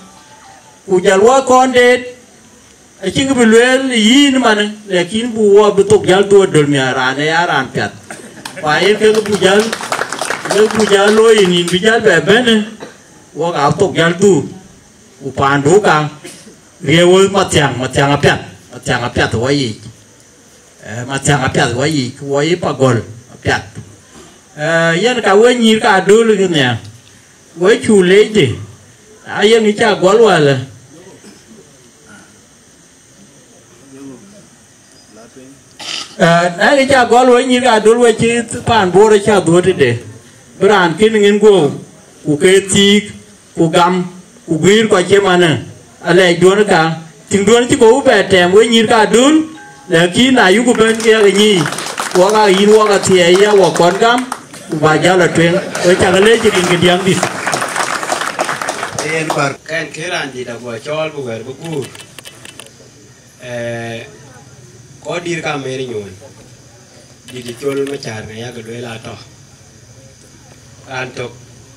ku jäl wɔ kɔn deet, acïn kë bï lueel yïn man, lakin bu wɔ bï thok jäl dhuöör döl miäk raan ë ya raan piath. Ku ayen kek bu jäl, kek bu jäl looi yïn, yïn bï jäl bɛ bɛ̈n, wɔ ka thok jäl dhuur. Ku paanduka, riëëu mathiäŋ, mathiäŋ apiath, mathiäŋ apiath wɔ yiic. Eh, mathiäŋ apiath wɔ yiic, wɔ yï pagɔl apiath. Eh, yen ka we nyïïr ka döl kë nhial, we cu leecdï, ayen kë ca gɔl wälë. Eh, na kë ca gɔl we nyïïr ka döl we cï paan Bor ca dhuöt tëde, bï raan kën ŋin guöu, ku ke thiik, ku gam, ku guiir kɔc cï manë, alɛɛcduön ka, tiŋduön cï kɔ̈u bɛ tɛɛm we nyïïr ka döl, lakin na yuku bɛ̈n ke yak nyïï, wok aa yïn wok athiɛɛi ya wok kɔn gam, ku ba jäl a tueŋ, we cak leec rin kë diäŋdït. Yen kɔr kɛn kë raan dït aguɔ cɔɔl bï wɛ̈ɛ̈r bï guur. Eh, kɔc dït ka Ameer Nyuɔn, dït col Macär ŋa yak lueel atɔ̈. Raan tök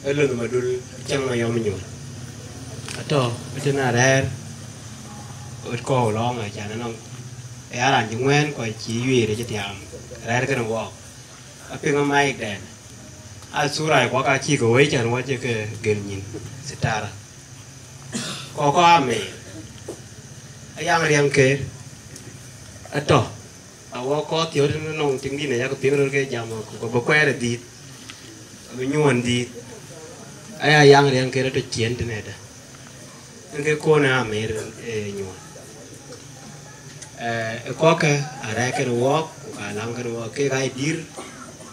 ë Lëŋ Madul, cäŋ Mayɔm Nyuɔn. Atɔ̈ ëtën arɛ̈ɛ̈r, ɣöt kɔ̈u lɔ̈ɔ̈ŋ acan ënɔŋ. Ë ya raan cï ŋuɛ̈ɛ̈n kɔc cï yuiir ë cï tiaam, rɛ̈ɛ̈r kënë wɔɔk. Apiŋ ë maikdɛn. Athura kuak acïk ke wëi cän wɔ cï ke gël nyïn, sitara. Kɔkɔ Ameer, ayaŋ riɛŋ keer, atɔ̈, awɔ kɔɔth thiɔ̈ɔ̈t ënɔŋ tiŋ dïn ayak piŋ röt ke jam, ku bï kuɛɛr ë dhiith, abï nyuɔ̈ɔ̈n dhiith, aya yaŋ riɛŋ keer atɔ̈ ciëën tënëdë. Yen ke kɔn ë Ameer, eh, Nyuɔn. Eh, ë kɔ̈kkë arɛ̈ɛ̈r kënë wɔɔk, ku ka läŋ kënë wɔɔk, kek aa dït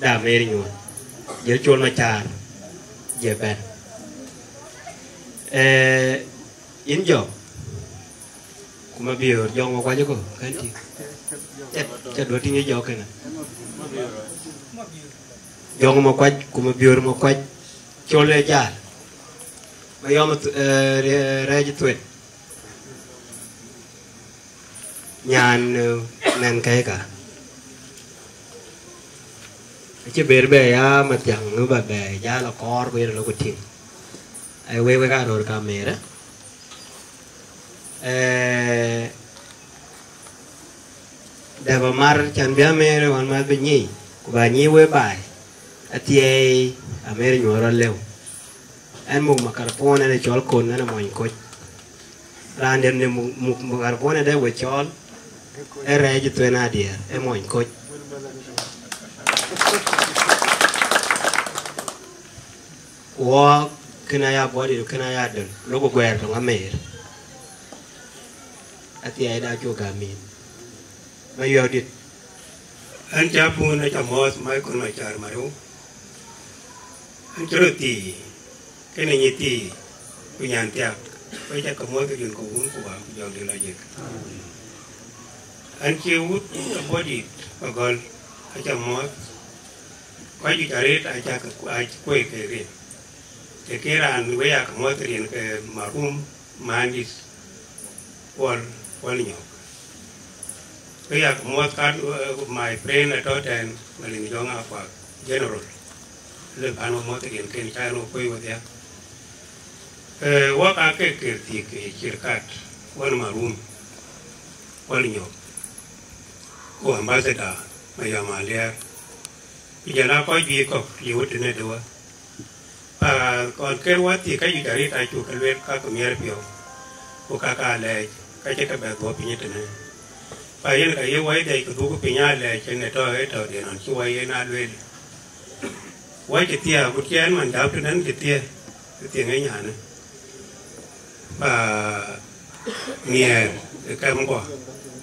de Ameer Nyuɔn. Jël col Macär, jël bɛ̈n. Eh, yïn Jɔk, ku Mabiöör, Jɔk Makuac ëkö, kën tïŋ. Ca, ca duɔ̈t tïŋ ë Jɔk kënë. Jɔk Makuac, ku Mabiöör Makuac, col ë jäl. Mayɔm, eh, rɛ-, rɛɛc thuet. Nyan, eh, nɛn kɛ̈ɛ̈ka. Acï ber bɛ ya mathiäŋ ba bɛ jäl akɔɔr ku yen lok ku tïŋ. Ai, wek, wek aa röör ka Ameer, eh? Eh, dɛ̈p amär can bï Ameer ɣɔn mäth bï nyic, ku ba nyic wek baai, athiɛɛi Ameer Nyuɔn rɔt lëu. Ɛn muk makarpon ɛn ë cɔl Kon, ɛn ë mony Koc. Raan dɛ̈t në muk, muk makarpon ëdë we cɔɔl, ë rɛɛc ë thueen adiɛɛr, ë mony Koc. Wɔɔk, kën aya bɔ̈ dït, kën aya döl, lok guɛɛr tɔŋ Ameer. Athiɛɛi da cuk gäm yïn. Mayuɛɛu dït. Ɛn cä pun, acä mɔ̈ɔ̈th Michael Macär Marou. Ɛn cä röt thii, kënë nyi thii, ku nyan thiak, ku cä ke muɔ̈th rin ke wun ku wä ku jɔŋdït lɔ jëk. Ɛn cï wut ke bɔ̈ dït ke gɔl, acä mɔ̈ɔ̈th. Kɔc juëc arëët acä ke, acï kuöc kek rin. Të ke raan wek aa ke muɔ̈th rin ke marum, Mandït Kuɔl, Kuɔl Nyɔk. Wek aa ke muɔ̈th kat, eh, my friend atɔ̈ tɛ̈n, Malin Jɔŋ Akuak, General. Le pan wek muɔ̈th rin ken cä en wek kuöc wedhia. Eh, wek aa ke ker thiëk ke cir kat, wän marum, Kuɔl Nyɔk. Ku ambassador Mayɔm Aliɛɛr. Ku jɔl aa kɔc juëc kɔ̈k liu tënë dëwä. Pa kɔn ken wäthii ka juëc arëët acuk ke lueel ka ke miɛɛr piɔ̈u, ku ka ka lɛɛc, ka cï ke bɛ dhuɔ̈k piny tënë. Pa yen ka ye wai dhiac ke dhuk piny aa lɛɛc, en ë tɔ̈, ë tɔ̈ diɛn ɣɔn cï wai yen aa lueel. Wai cï thiëëk, ku cï ɛn man dap tënë cï thiëëk, ë thiëŋ ë nyanë. Pa miɛɛr ë kɛmkuɔ,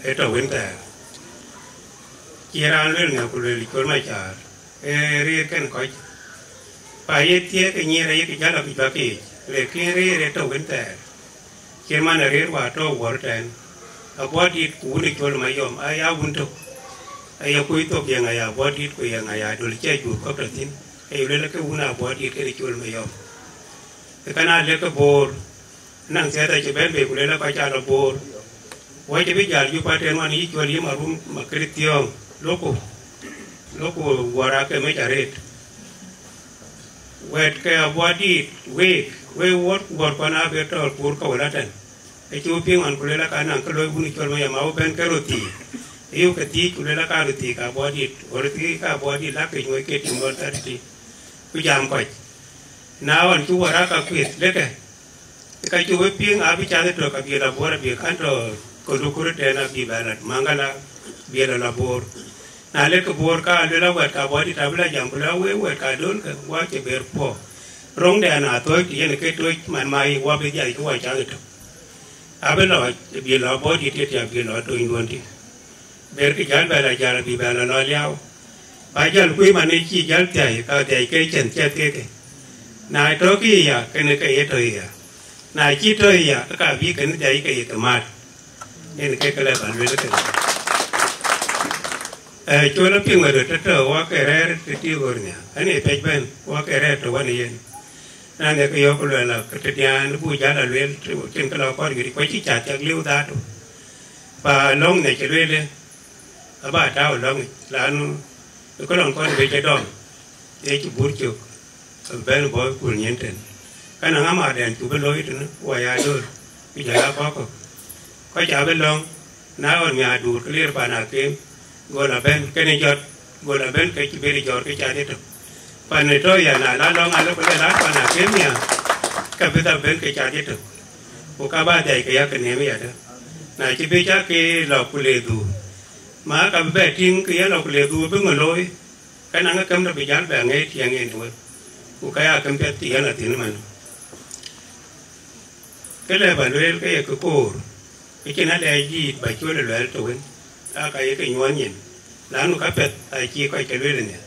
ë tɔ̈ wën thɛɛr. Cï raan lueel ŋɛk ku lueel col Macär, ee riir kën kɔc. Aye thiëëk ë nyiɛɛr ayek jäl abï bäk yiic, lakin rëër ë tɔ̈ wën thɛɛr. Cït man arëër wäär tɔ̈ wuɔ̈r tɛ̈ɛ̈n, Abuɔɔt Dït ku wun ë Col Mayɔm aya wun tök. Aye kuc thok yeŋa ya Abuɔɔt Dït ku yeŋa ya Adöl cï ajur kɔ̈k tɔ̈ thïn, aye lueel ke wun Abuɔɔt Dït kën ë Col Mayɔm. Ë kën aa lëk ke Boor, naŋ thiɛth acï bɛ̈n bei ku lueel kɔc aa lɔ Boor. Wɔ cï bï jäl Juba tɛ̈n wan yï Col yï Marum Makërithiɔ̈ɔ̈ŋ, loku, loku wuɔ̈r ake mec arëët. Wɛ̈t ke Abuɔɔt Dït week, wek wuɔ̈t wuɔ̈r kɔn abë tɔ̈ kuur ke wël atɛ̈n. Acï we piŋ ɣɔn ku lueel aka naŋ ke looi wun Col Mayɔm, ma we bɛ̈n ke röt thiic. Ayuk ke thiic ku lueel aka röt thiic ka Abuɔɔt Dït, ku röt thiic ka Abuɔɔt Dït lak ke nyuɔɔc ke tiŋ lɔ thɛ̈t tï. Ku jam kɔc. Na ɣɔn cï wuɔ̈r aka kuith, lëkë. Ka cï we piŋ abï cath ëtök abï la Boor abï kan tɔ̈ Kondukuri tɛ̈n abï bɛ la Maŋgala, bï la la Boor. Na lek ke Boor ka luel awɛ̈t ka Abuɔɔt Dït abï la jam ku lë wek wɛ̈t ka Adöl ke wa cï ber puɔ̈u. Roŋdɛn a thöc yen ke toc man ma yï wa bï jai ke wa cath ëtök. Abï lɔ bï lɔ Abuɔɔt Dït tiɛt abï lɔ tonyduɔ̈n tï. Ber kë jäl bɛ la jäl abï bɛ la lɔ liaau. Ba jäl kuc man ë cï jäl thiäi ka thiäi ke cɛn ciɛth keke. Na tɔ̈ kë ya kënë ke ye tɔ̈ ya. Na cï tɔ̈ ya ka bï kënë thiäi ke ye ke maat. Yen ke ke lɛ ba luel kënë. Col apiŋ wɛ̈t tɔ̈ tɔ̈ wa ke rɛ̈ɛ̈r të tï ɣör nhial, ɣɛn ë piɛc bɛ̈n wa ke rɛ̈ɛ̈r të wän yen. Na ne ke yɔ̈ɔ̈k luɛl a ke tëdiɛ̈n bu jäl a lueel cïn ke lɔ kɔn wïc kuɔc cï cath cak liu dhaatu. Pa lɔ̈ŋ ne cï lueel aba tääu lɔ̈ŋic, lanu ë kë lɔŋ kɔn bec ë dɔm, ë cï bur cök, bɛ̈n bɔ̈ kul nyin tën. Ka na ŋa maarden cu bï looi tënë wɔ ya döör, ku jɔl aa kɔ̈k kɔ̈k. Kɔc abï lɔ̈ŋ, na ɣɔn miaar duur ke lir pan akem, gol abɛ̈n kënë jɔt, gol abɛ̈n ke cï beri jɔt ke cath yetök. Pan ë tɔ̈ ya na la lɔ̈ŋ alë ku le la pan akem ya, ka bï dhap bɛ̈n ke cath yetök. Ku ka ba dhiac ke yak neem yadë. Na cï bï cak ke lɔ ku le dhuur, ma ka bï bɛ tïŋ ke yen lɔ ku le dhuur bï ŋö looi, ke naŋ ë käm dɔ bï jäl bɛ ŋɛi tiɛŋ en wek. Ku ka ya käm piɛth tiɛŋ athïn man. Ke lɛ ba lueel ke ye ke koor, ke cïn alɛɛc dïït ba col ë luɛɛl tɔ̈ wën, aa ka ye ke nyuɔɔn nyin, lanu ka piɛth acï kɔc ke lueel nhial,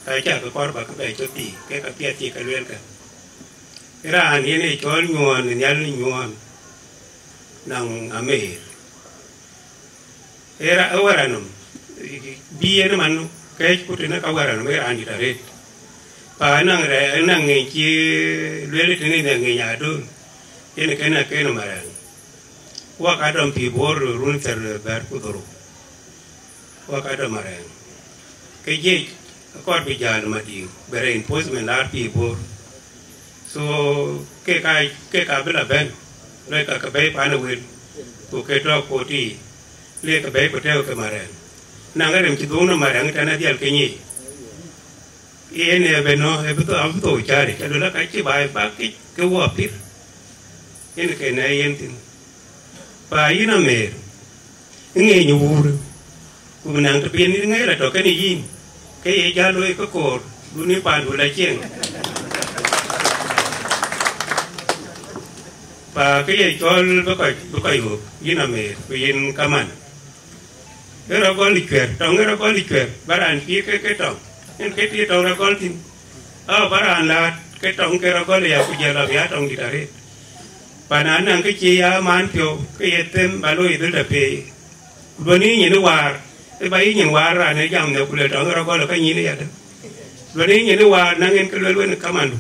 ka cä ke kɔɔr ba ke bɛ cök thii, ke ka piɛth cï ke lueel ke. Raan yen ee cɔl nyuɔɔn ë nhial në nyuɔɔn, naŋ ameer. Ee ra-, ee wɛ̈t anɔm, bï yen man kɛ̈ɛ̈c ku tënë ka wɛ̈t anɔm ee raan dït arëët. Pa ënɔŋ rɛ-, ënɔŋ ŋeny cï lueel tënë ënɔŋ ŋeny adöl, yen kënë akënë marɛɛŋ. Wak adɔm pïï Bor run thiär bɛ̈t ku dhorou. Wak adɔm marɛɛŋ. Ke jiëc akɔɔr bï jäl Madiŋ, bï reinforcement laar pïï Bor. So, ke ka, ke ka bï la bɛ̈n, lɔc ka ke bɛ̈i pan ë wël, ku ke tɔ̈ koti, le ke bɛ̈i ku tɛ̈ɛ̈u ke marɛɛŋ. Naŋ rem cï dhuŋ në marɛɛŋ tɛ̈n adhial ke nyic. Yen ë bɛ nɔ̈, ë bï thou, abï thou cääric, aluel aka cï baai bak kic ke wɔ pïr. Yen ke nɛ yen thïn. Pa yïn ameer, ë ŋeeny ë wuur, ku bï naŋ të bï yen ŋeeny la tɔ̈ kënë yïn, ke ye jäl looi ke koor, duni paandu la cieŋ. Pa ke ye cɔl bï kɔc, bï kɔc ɣöök, yïn ameer, ku yïn kaman. Ë rɔ gɔl ë cuɛ̈r, tɔŋ ë rɔ gɔl ë cuɛ̈r, ba raan pïïr ke, ke tɔŋ, yen ke tïï tɔŋ rɔ gɔl thïn. Aa, ba raan laat, ke tɔŋ ke rɔ gɔl ë ya, ku jɔl lɔ bï ya tɔŋ dït arëët. Pan anaŋ kë cï ya man piɔ̈u, ke ye them ba looi dhël tɔ peei. Ku duɔ̈n yï nyin ë waar, ë ba yï nyin waar raan ë jam në ku le tɔŋ ë rɔ gɔl ë ka nyin ë yadë. Duɔ̈n yï nyin ë waar naŋ en ke luel wën ë kamandu.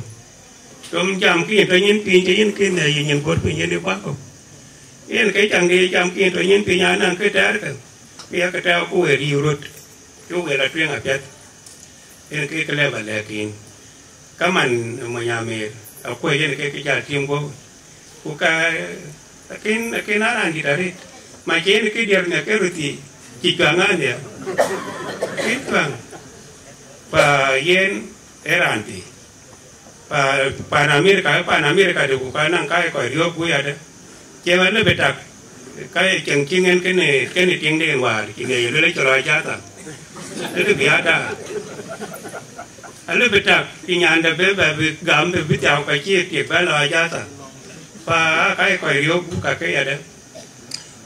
Dom jam kï yen tɔ nyin piny, ke yen kën ë yï nyin guɔ̈t piny yen ë kuak kɔ̈k. Yen ke caŋ ke ye jam kï yen tɔ nyin piny anaŋ kë tɛ̈ɛ̈r ke, ke ya ke tɛ̈ɛ̈u ku wëër yï röt, cuk wëër la tueŋ apiɛth. Yen ke ke lɛ̈k ba lɛ̈k yïn. Ka man mony ameer, akuɔ̈c yen ke ke jal tiim guɔ̈p. Ku ka, lakin, lakin aa raan dït arëët. Ma cï yen ke diɛɛr nhial ke röt thii, cï cuaŋ aa nhial. Cï cuaŋ. Pa yen ee raan thii. Pa, pan Amerika, pan Amerika de ku ka naŋ ka ye kɔc riɔ̈ɔ̈k guic adë. Cieŋ alë bï tak, ka ye cieŋ cï ŋen kënë, kënë tiŋden wäär, cï ŋiɛc ye luel acï lɔ ajatha. Alë bï ada. Alë bï tak, cï nyandë bï bɛ bï gam bï bï thiau ka cï tiek bɛ lɔ ajatha. Pa ka ye kɔc riɔ̈ɔ̈k gup kakë yadë.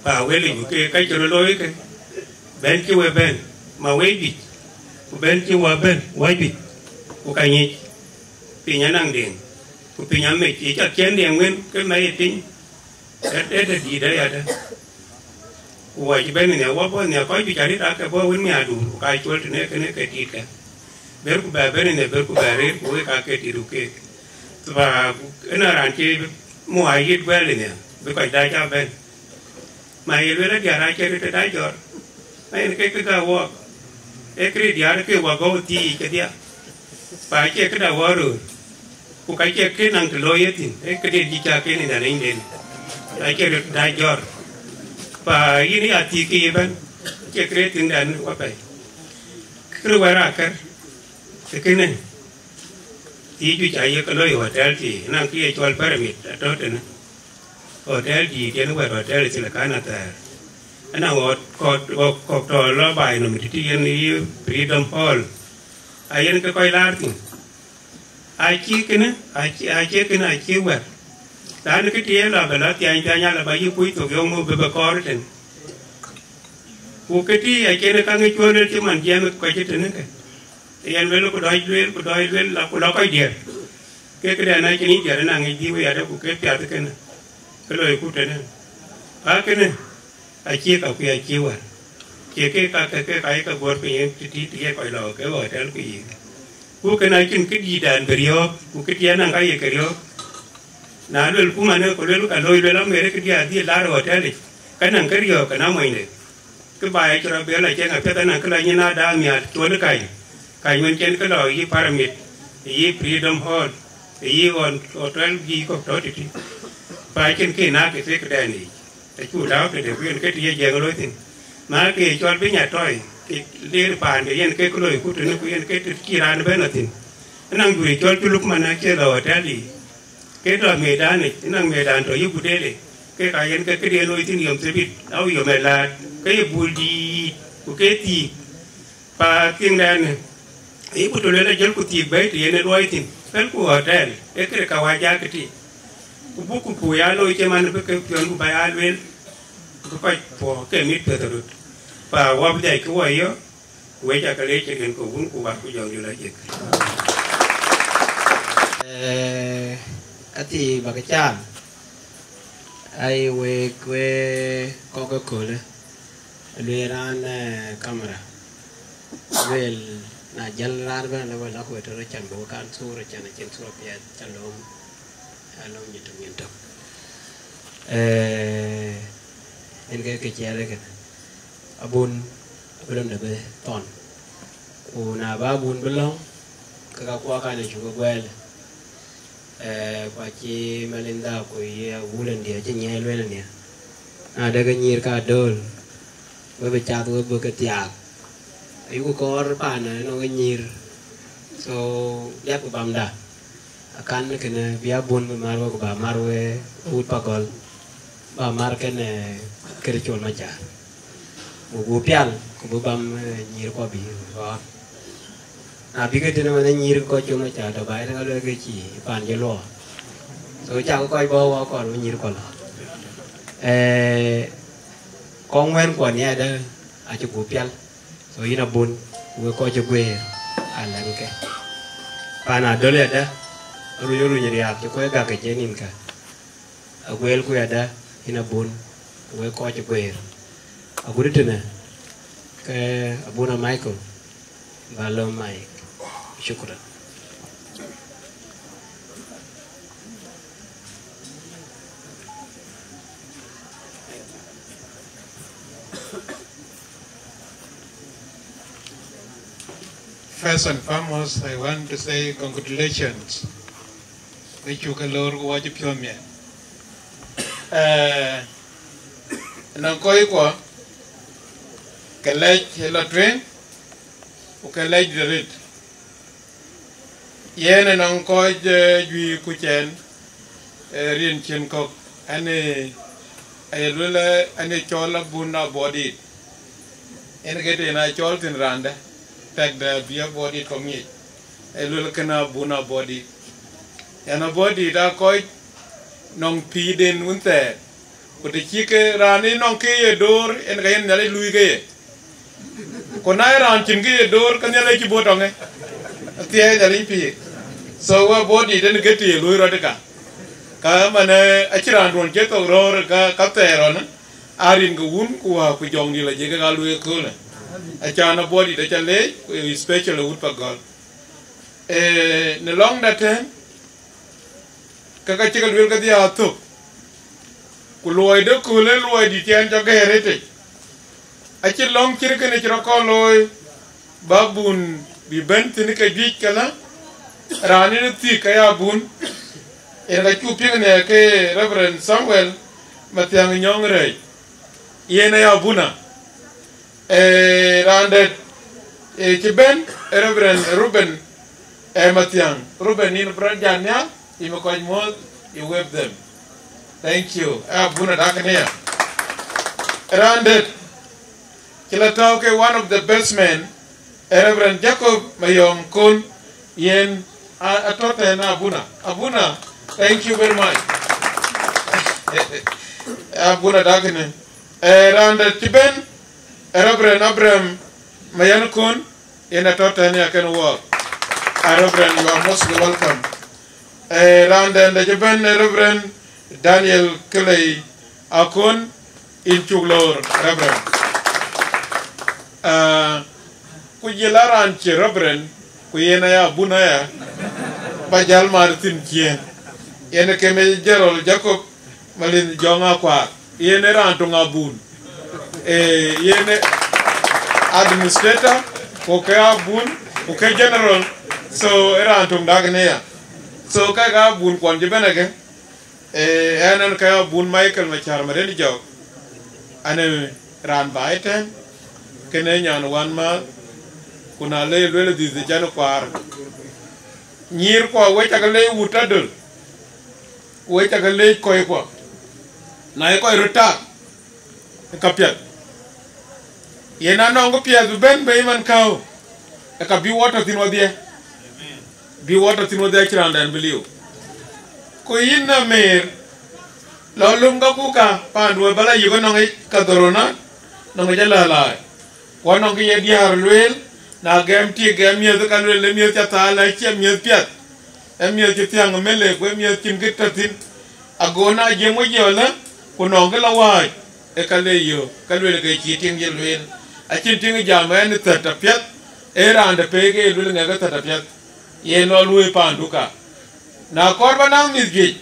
Pa wël yic ku ke ka cï röt looi ke, bɛ̈n cï we bɛ̈n, ma wec juëc, ku bɛ̈n cï wa bɛ̈n, wa juëc, ku ka nyic. Piny anaŋ deŋ, ku piny amec, ye cak ciɛn deŋ wën ke mɛi piny, ee, ee tëdït ayadäŋ. Ku wɔ cï bɛ̈n nhial, wɔ bɔ̈ nhial, kɔc juëc arëët aake bɔ̈ wën miäkduur, ku ka cuɔl tënë kënë ke tiitkë. Berku bɛ bɛ̈n nhial, berku bɛ rëër, ku wek aake tiit ku keek. Ba, ënɔɔnë raan cï muɔɔi yït guɛl nhial, bï kɔc dac aa bɛ̈n. Ma ye lueel adiäär acï röt tëda jɔt, ma yen ke këda wɔɔk, ee këde diäär ke wɔ gɔu thii kedhia, pa acie këda wɔ röör, ku ka cie kë naŋ të looi ye thïn, ee këde dï ca kën ë dhanënyden, acie röt tëda jɔt, pa yïn ya thii ke ye bɛ̈n, acie këde thiŋdan wapɛi. Kërë wɛ̈ɛ̈r akër, ë kënë, thii juëc aye ke looi hotel thii, naŋ kë ye cɔl pyramid atɔ̈ tënë. Hotel dïït yen wɛ̈t hotel thil kan athɛɛr. Ënɔŋ ɣɔt kɔ̈k, ɣɔt kɔ̈k tɔ̈ lɔ baai nɔm tëtï yen yï Freedom Hall. A yen ke kɔc laar thïn. Acï kënë, acï, acï kënë, acï wɛ̈t. Raan kë tï ye lɔ bɛ lɔ thiany thiany alë ba yï kuc thok yɔŋ bï bɛ kɔɔr tën. Ku kë tï acïn käŋ cuɔl cï man jiɛɛm kɔc cï tënë kë. Yen luel ku dɔc lueel, ku dɔc lueel, la ku lɔ kɔc diɛɛr. Ke këdɛn acïn yic diɛɛr ëna ŋic dhïïu yadë, ku ke piath kënë, ke loiku tënë. Ka kënë, acie ka kuiac cï wär. Cie ke ka ke, ke ka ye ke guɔ̈r piny yen tïtït ye kɔc lɔ ke hotel ku yiic. Ku kënë acïn këdïïtdan bï riɔ̈ɔ̈k, ku këdï anaŋ ka ye ke riɔ̈ɔ̈k. Na luelku manë, ku luel ka looi, luel amer këdï adhil laar hotel yic, ka naŋ kë riɔ̈ɔ̈k, ke na monyde. Kë ba ya cï rɔt bɛ lɔ cieŋ apiɛth ënɔŋ kë lɔ nyin ada nhial cuɔl ë kany, kany wën cen kë lɔ yï Pyramid, yï Freedom Hall, yï ɣɔn hotel bï kɔ̈k tɔ̈ tïtï. Pa cïn kë nak ë thek këdɛn yic, acu tääu tëde ku yen ke të ye jiɛɛŋ looi thïn. Ma ke ye cɔl bï nya tɔi, ke ler paande yen ke kë loiku tënë ku yen ke të cï raan ëbɛ̈n lɔ thïn. Ënɔŋ duëër cɔl Culuk man acie lɔ hotel yic. Ke tɔ̈ medan yic, ënɔŋ medan tɔ̈ yï Gudele, ke ka yen ke këde looi thïn yom thebit, au yom ë laat, ke ye bul dïït, ku ke thiik, pa thiëŋdɛn, ayï ku tɔ̈ luel ajël ku thiik bɛ̈i të yen ë luɔi thïn, pɛ̈lku hotel, ee këde ka wac jakï tï. Ku buk ku puk ya looi cï man bï ke piɔ̈n ku ba ya lueel, bï kɔc puɔ̈k ke mit piɛth röt. Pa wap dhiac kë wɔ yök, Wek aca ke leec cït kën ke wun ku wär ku jɔŋdït lɔ jek. Eh, ka thii bä ke cam, ai wek we kɔk ëköölë, lueel raan, eh, kamera. Lueel na jäl raan bɛ̈n lɔ wek lak wek tɔ̈ rɔt can bï wek kan thur, can acïn thur apiɛth, can lom, can lom nyin tök nyin tök. Eh, en ke kë ciɛɛl ëkënë. Abun abï lɔ̈ŋde bï thɔn. Ku na bä abun bï lɔ̈ŋ, ke ka kuak kan acuk ke guɛɛl. Eh, ku acï Melinda ku ye wulëndië acï nyiɛɛi lueel ëndië. Na de ke nyïïr ka dööl, we bï cath we bï ke thiaak. Ayuku kɔɔr paan ënɔŋ ke nyïïr. So, liap ku bamda. Akan kënë bï abun bï mar we ku bä mar we wut Pagɔl, bä mar kënë, eh, këde Col Macar. Ku buk pial, ku bï bam, eh, nyïïr kuɔ bï ɣɔɔr. Na bï ke tënë man nyïïr kɔc Col Macar tɔ̈ bä yen ka luel ke cï pan cï luɔɔr. So, cak kɔc bɔ̈ wɔ kɔɔr bï nyïïr kuɔ lɔ. Eh, kɔŋ wɛ̈n kuɔ nhiɛɛdë acï buk pial. So yïn abun, wek kɔc cï guëër, alɛ̈ŋkë. Pan adöl yadä, runy runy riääk cï kuec gäk ke cï nïnkä. Aguëlku yadä, yïn abun, wek kɔc cï guëër. Agut tënë, ke abun a Michael, bä lom Mike. Shukran. First and foremost, I want to say congratulations. Wek cuk ke lor ku wɔ cï piɔ̈ɔ̈th miɛt. Eh, nɔŋ kɔc kuɔ, ke lɛc ë lɔ tueŋ, ku ke lɛc dït arëët. Yen ënɔŋ kɔc, eh, juëc ku cɛn, eh, riɛn cin kɔ̈k, ani, aye luel, eh, ani cɔl abun abɔdit. Yen ke tën a cɔl thïn raan dɛ̈, tɛkdɛ̈ bï abɔdit kɔ̈k ŋic. Aye luel kënë abun abɔdit. Yen abɔdit aa kɔc nɔŋ pïïrden wun thɛɛr. Ku të cï ke raan ë nɔŋ ke ye door, en ka yen Nhialic luui ke ye. Ku na ye raan cïn ke ye door, ke Nhialic cï bɔ̈ tɔŋë. Athiɛɛi Nhialic pïïr. So wä body den geti lui rɔt ka. Ka man acï raan duɔn cï thok röör ka ka thɛɛr ɔn. Arin ke wun ku wä ku jɔŋ di la jege ka lui köölë. Acan a body da ca leec, especially wut pa gɔl. Eh, në lɔŋda tɛ̈n, ke ka cï ke lueel kedhie athök, ku luɔi de kööl ë luɔi dït cï ɛn cɔ gɛɛr ëtec. Acï lɔŋ cït kënë cï rɔt kɔn looi, ba bun bï bɛ̈n thïn ke juëc këlä, raan ë thiëk ke ya bun, yen ka cuk piŋ në ke Reverend Samuel Mathiang Nyɔŋ Rɛɛc, yen aya buna. Eh, raan dɛ̈t, eh, cï bɛ̈n, eh, Reverend Ruben, eh, Mathiang. Ruben, yïn bï rɔt jat nhial, yïn bï kɔc muɔ̈th, you wave them. Thank you. Eh, abuna dak kënë ya. Raan dɛ̈t, cï la tɔ̈u ke one of the best men, eh, Reverend Jacob Mayom Kon, yen a, atɔ̈ tɛ̈n abuna. Abuna, thank you very much. Abuna dak kënë. Eh, raan dɛ̈t cï bɛ̈n, eh, Reverend Abraham Mayan Kon, yen atɔ̈ tɛ̈n ya kën wɔɔk. Ah, Reverend, you are mostly welcome. Eh, raan dɛ̈t cï bɛ̈n, eh, Reverend Daniel Kelei Akon, yïn cuk loor, Reverend. Ah, ku jël a raan cï Reverend, ku yen aya bun aya, ba jäl mar thïn ciëën. Yen ke me General Jacob Malin Jɔŋ Akuaar, yen ë raan töŋ abun. Eh, yen ë administrator, ku ke abun, ku ke general, so ë raan töŋ dak në ya. So ke ka abun kuɔn cï bɛ̈n ëke, eh, ɛn ɛn ke abun Michael Macär Mareni Jɔk, an ë raan baai tɛ̈n, kënë nyan wan ma, ku na le luel dhïth ë can kuaar. Nyïïr kuɔ wec akë le wut adöl. Wek cä ke leec kɔc kuɔ, na ye kɔc röt tak, ë ka piɛth. Yen anɔŋ kë piɛth bï bɛ̈n bei man käu, ë ka bï wɔ tɔ thïn wɔdhiɛ, bï wɔ tɔ thïn wɔdhiɛ, acïn raan dɛn bï liu. Ku yïn na mëër, lɔ löm ka ku ka paandu ë bä la yök ënɔŋ yic ka dhorou na, nɔŋ yic alalaai. Ku anɔŋ kë ye diäär lueel, na gɛm tik, gɛm miëth, ka lueel ë miëth cä thaal, acie miëth piɛth, ë miëth cï thiäŋ ë melek, ku ë miëth cïn kë tɔ thïn. Ago na jiëëm wec yɔlë, ku nɔŋ kë la wääc, ë ka le yök, ka lueel ke cï tiŋ ye lueel. Acïn tiŋ jam ɛn ë thät apiɛth, ee raan de pei ke ye lueel ŋɛk ë thät apiɛth, yen lɔ luöi paandu ka. Na kɔɔr bä naŋ mïth juëc,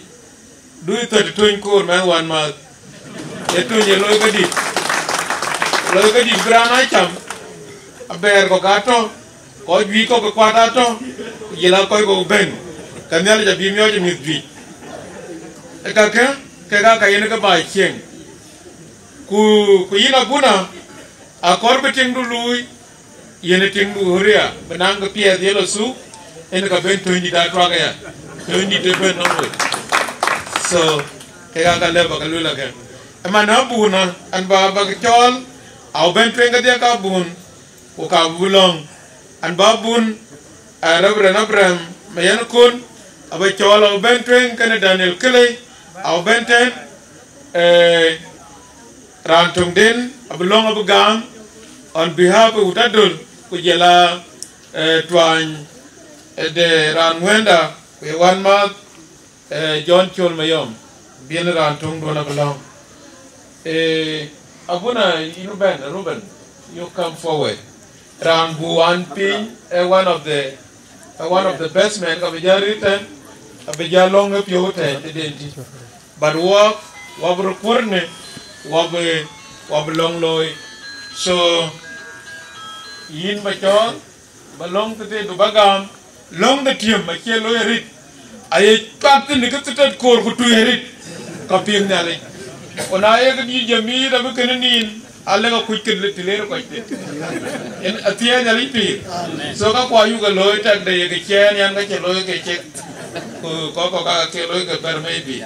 du thöt töny koor mɛn wan maath. Ee töny ee looi kedït, looi kedït bï raan aa cam, abɛɛr kɔ̈k aa tɔ, kɔc juëc kɔ̈k ke kuat aa tɔ, ku jël aa kɔc kɔ̈k bɛ̈n, ke Nhialic abï miɔɔc ë mïth juëc. Ee kakë, kek aa ka yen ke baai cieŋ. Ku, ku yïn abuna, akɔɔr bï tiŋdu luui, yen ë tiŋdu ɣöria, bï naŋ kë piɛth ye lɔ thuk, en ka ben töny dït atuak aya, töny dït ë ben nɔm wek. So, kek aa ka lɛ̈p bä ke luel akë. Ëman abuna, an bä, bä ke cɔɔl, au ben tueŋ kedhie ka bun, ku ka bï lɔ̈ŋ. An bä bun, aa, Reverend Abraham Mayen Kon, abä cɔɔl, au ben tueŋ kenë Daniel Kelei, au ben tɛ̈n, eh, raan töŋden abï lɔ̈ŋ abï gam on behalf of Utadol, ku jël a, eh, tuany, eh, de raan ŋuɛ̈nda, ku ye wan maath, eh, John Chol Mayom, bï en raan töŋduön abï lɔ̈ŋ. Eh, abuna, yïn bɛ̈n, Ruben, you come forward. Raan bu wan piny, eh, one of the, eh, one of the best men, ka bï jal rït tɛ̈n, abï jal lɔ̈ŋ ë piɔ̈u tɛ̈n, tëden tï. But wɔ, wɔ bï röt kuɔ̈rnë, wɔ bï, wɔ bï lɔ̈ŋ looi. So, yïn bä cɔɔl, bä lɔ̈ŋ thëtëëdu bä gam, lɔ̈ŋ de tiëm acie looi arït. Aye cuat thïn kë thëtët koor ku tui arït, ka piŋ Nhialic. Ku na ye kë dït jɔ miit abï kënë nin, alek akuc kë të leer kɔc thïn. En athiɛɛny Nhialic pïïr. So, ka kua yuk ë looi tɛkde ye kë ciɛɛn yan ka cï looi ke cek. Ku kɔ̈k kɔ̈k ka ke looi ke bɛ̈r maybe.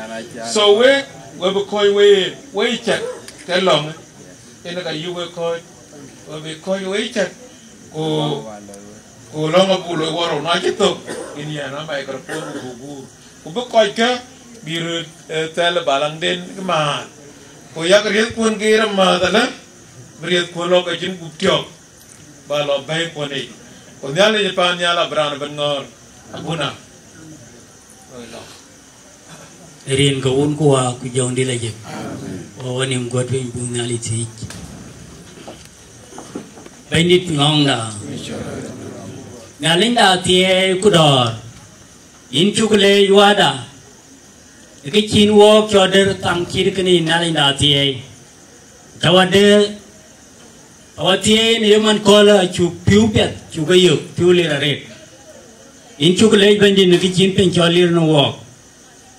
So, wek, we bï kɔc we, we cɛk ke lɔ̈ŋ. Yen ka yuk we kɔc, we bï kɔc we cɛk. Ku, ku lɔ̈ŋ abuk looi wärou, na cï thök, yïn yɛn a microphone ku buk guur. Ku bï kɔckë bï röt, eh, thɛl ë balaŋden määth. Ku yak riëthkuön geer amääth alë, bï riëthkuön lɔ ke cïn gup tiɔp, ba lɔ bɛ̈ɛ̈ikuön yic. Ku Nhialic ë paannhial abï raan ëbɛ̈n ŋɔ̈ɔ̈r, abuna. Rin ke Wun ku Wä ku Jɔŋdït Lajik. Wä wä nïm guɔ̈t piny buk Nhialic thiëc. Bɛ̈nydït Nyɔŋda, Nhialic da thiëëi ku dɔ̈ɔ̈r, yïn cuk leec Wäda, ë kë cïn wɔɔk cɔl dɛ̈t thaŋ cït kënë yïn Nhialic da thiëëi. Tɛ̈wäde, tɛ̈wä thiëëi në ye man köölë acuk pïu piɛth cuk ke yök pïu lir arëët. Yïn cuk leec Bɛ̈nydït në kë cïn piny cɔl lir në wɔɔk.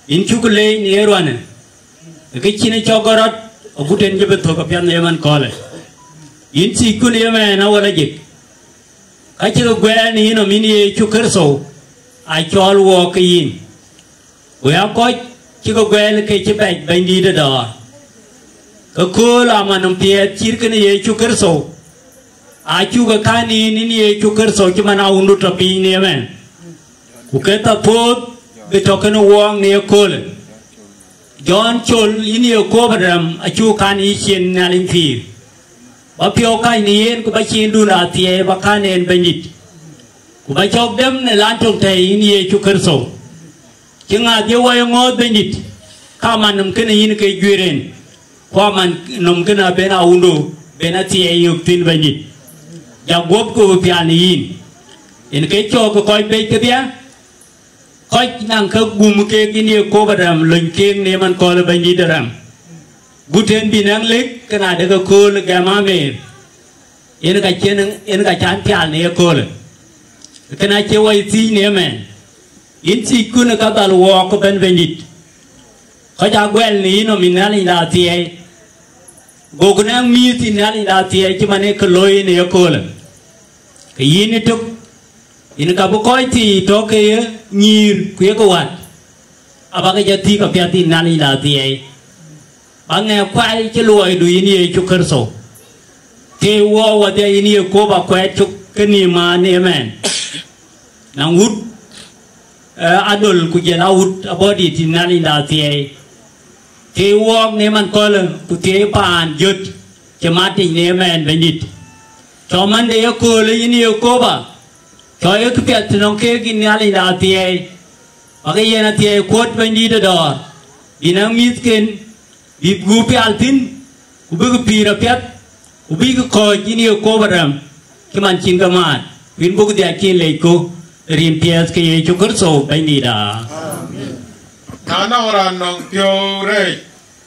Yïn cuk leec në ye ruanë, ë kë cïn ë cɔk gɔ̈t rɔt agut en cï bï thök apiɛth në ye man köölë. Yïn thiëcku në ye mɛɛn awäl ajik. Ka cï ke guɛɛl në yïnɔm yïn Yecu Kërtho, aa cɔɔl wɔɔk ke yïn. Ku ya kɔc cï ke guɛɛl ke cï bɛ̈c Bɛ̈nydït ë dɔ̈ɔ̈r. Ke kööl aman nɔm piɛth cït kënë Yecu Kërtho, aa cuk ke kän yïn yïn Yecu Kërtho cï man awundu tɔ̈ piny në ëmɛn. Ku ke thapuɔ̈th bï tɔ̈ kënë wɔɔk në ye köölë. Jɔn col yïn ye kop rɛm acuk kän yï cin Nhialic pïïr. Ba piɔ̈u kac në yen ku ba ciindun athiɛɛi ba kän en Bɛ̈nydït. Ku ba cɔk dem në lan tök tɛ̈i yïn Yecu Kërtho. Cï ŋath ye wɔ ye ŋɔ̈ɔ̈th Bɛ̈nydït, ka man nɔm kënë yïn ke juëër en. Ku aman nɔm kënë aben awundu ben athiɛɛi yök thïn Bɛ̈nydït. Jak guɔ̈p ku bï pial në yïn. Yen ke cɔɔk ke kɔc bec kedhie, kɔc naŋ ke gum keek yïn ye kop rɛm lony keek në ye man köölë Bɛ̈nydït rɛm. Gut en bï naŋ lëk ke na de ke kööl gɛm amer. Yen ka cïn, yen ka cän pial në ye köölë. Kën acie wɔ ye thiëc në ëmɛn. Yïn thiëcku në ka dhal wɔɔk ëbɛ̈n Bɛ̈nydït. Kɔc aa guɛl në yïnɔm yïn Nhialic da athiɛɛi. Goku naŋ mïïth yïn Nhialic da athiɛɛi cï man ee ke looi në ye köölë. Ke yïn ëtök, yïn ka bï kɔc thii tɔ̈ ke ye nyïïr ku ye ke wät, abäk jɔ thiëk apiɛth yïn Nhialic da athiɛɛi. Ba ŋɛk kual cï luɔidu yïn Yecu Kërtho. Thiëi wɔɔk wadhia yïn ye kop akuɛɛt cök ke nïïm maan në ëmɛn. Naŋ wut, eh, adol ku jël awut abɔ̈ dït yïn Nhialic da athiɛɛi. Thiëi wɔɔk në man köölë ku thiëi paan jöt cï mat tïc në ëmɛn Bɛ̈nydït. Cɔk man de ye köölë yïn ye kop a, cɔk ye këpiɛth tënɔŋ keek yïn Nhialic da athiɛɛi. Ba ke yen athiɛɛi kuɔ̈t Bɛ̈nydït ë dɔ̈ɔ̈r, bï naŋ mïthken, bï gup pial thïn, ku bïk pïïr apiɛth, ku bïk kɔ̈ɔ̈c yïn ye kop rɛm, cï man cïn ke maan, ku yïn buk dhiac cïn lecku, rin piɛth ke Yecu Kërtho Bɛ̈nydït aa. Amen. Na nɔŋ raan nɔŋ piɔ̈u rɛɛc,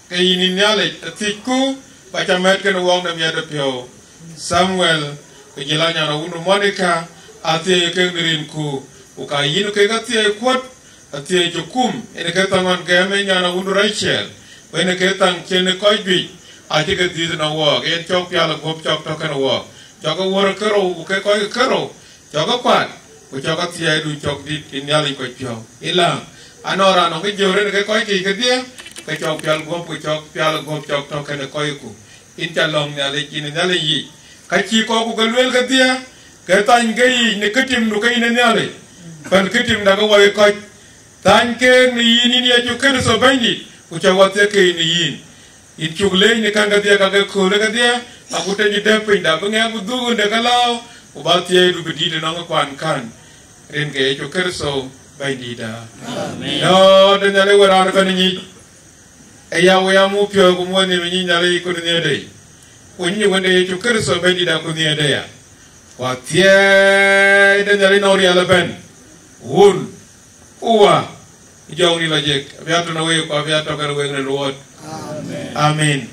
ke yïn yïn Nhialic, athiëcku, ba ca mɛt kënë wɔɔk në miɛt ë piɔ̈u. Samuel, ku jël anyan awundu Monica, athiɛɛi kek në rinku, ku ka yïn kek athiɛɛi kuɔ̈t, athiɛɛi cï kum, yen ke thaŋ ɣɔn gɛm ë nyan awundu Rachel, ku yen ke thaŋ cïn kɔc juëc, acï ke dhiëth në wɔɔk, yen cɔk pial ë guɔ̈p cɔk tɔ̈ kënë wɔɔk, cɔk ke wuɔ̈r ë kërou, ku ke kɔc ke kërou, cɔk ke kuat, ku cɔk athiɛɛidu cɔk dït ë Nhialic kɔc piɔ̈u. Ëlä, anɔŋ raan nɔŋ kë jɔ̈ɔ̈r yen ke kɔc kïc kedhie, ke cɔk pial guɔ̈p, ku cɔk pial ë guɔ̈p cɔk tɔ̈ kënë kɔcku. Yïn ca lɔ̈ŋ Nhialic, yïn ë Nhialic yic. Ka cï kɔcku ke lueel kedhie, ke thany ke yiic në këtimdu ke yïn ë Nhialic, pɛ̈l këtimda ke wɔ ye kɔc. Thany keek në yïn, yïn Yecu Kërtho Bɛ̈nydït, ku cɔk wɔ thiëk ke yïn ë yïn. Yïn cuk leec në käŋ kedhie, ka ke köölë kedhie, agut tɛ̈ cï dɛ̈p pinyda, bï ŋɛk bï dhuk ɣönde ke lääu, ku ba thiɛɛidu bï dït ënɔŋ ë kuan kän, rin ke Yecu Kërtho Bɛ̈nydïtda. Amen. Dɔ̈ɔ̈r de Nhialic we raan ëbɛ̈n ë nyic, ë ya we ya muk piɔ̈ɔ̈th ku muɔ̈th nhïïm ë nyic Nhialic ku në nhiëërde, ku nyic Wënde Yecu Kërtho Bɛ̈nydïtda ku nhiëërde ya. Ku athiɛɛi de Nhialic nɔŋ riɛl ëbɛ̈n, Wun, ku Wä, ku Jɔŋdït Lajik, abï ya tɔ̈ në week ku abï ya tɔ̈ kënë week në luɔt. Amen. Amen.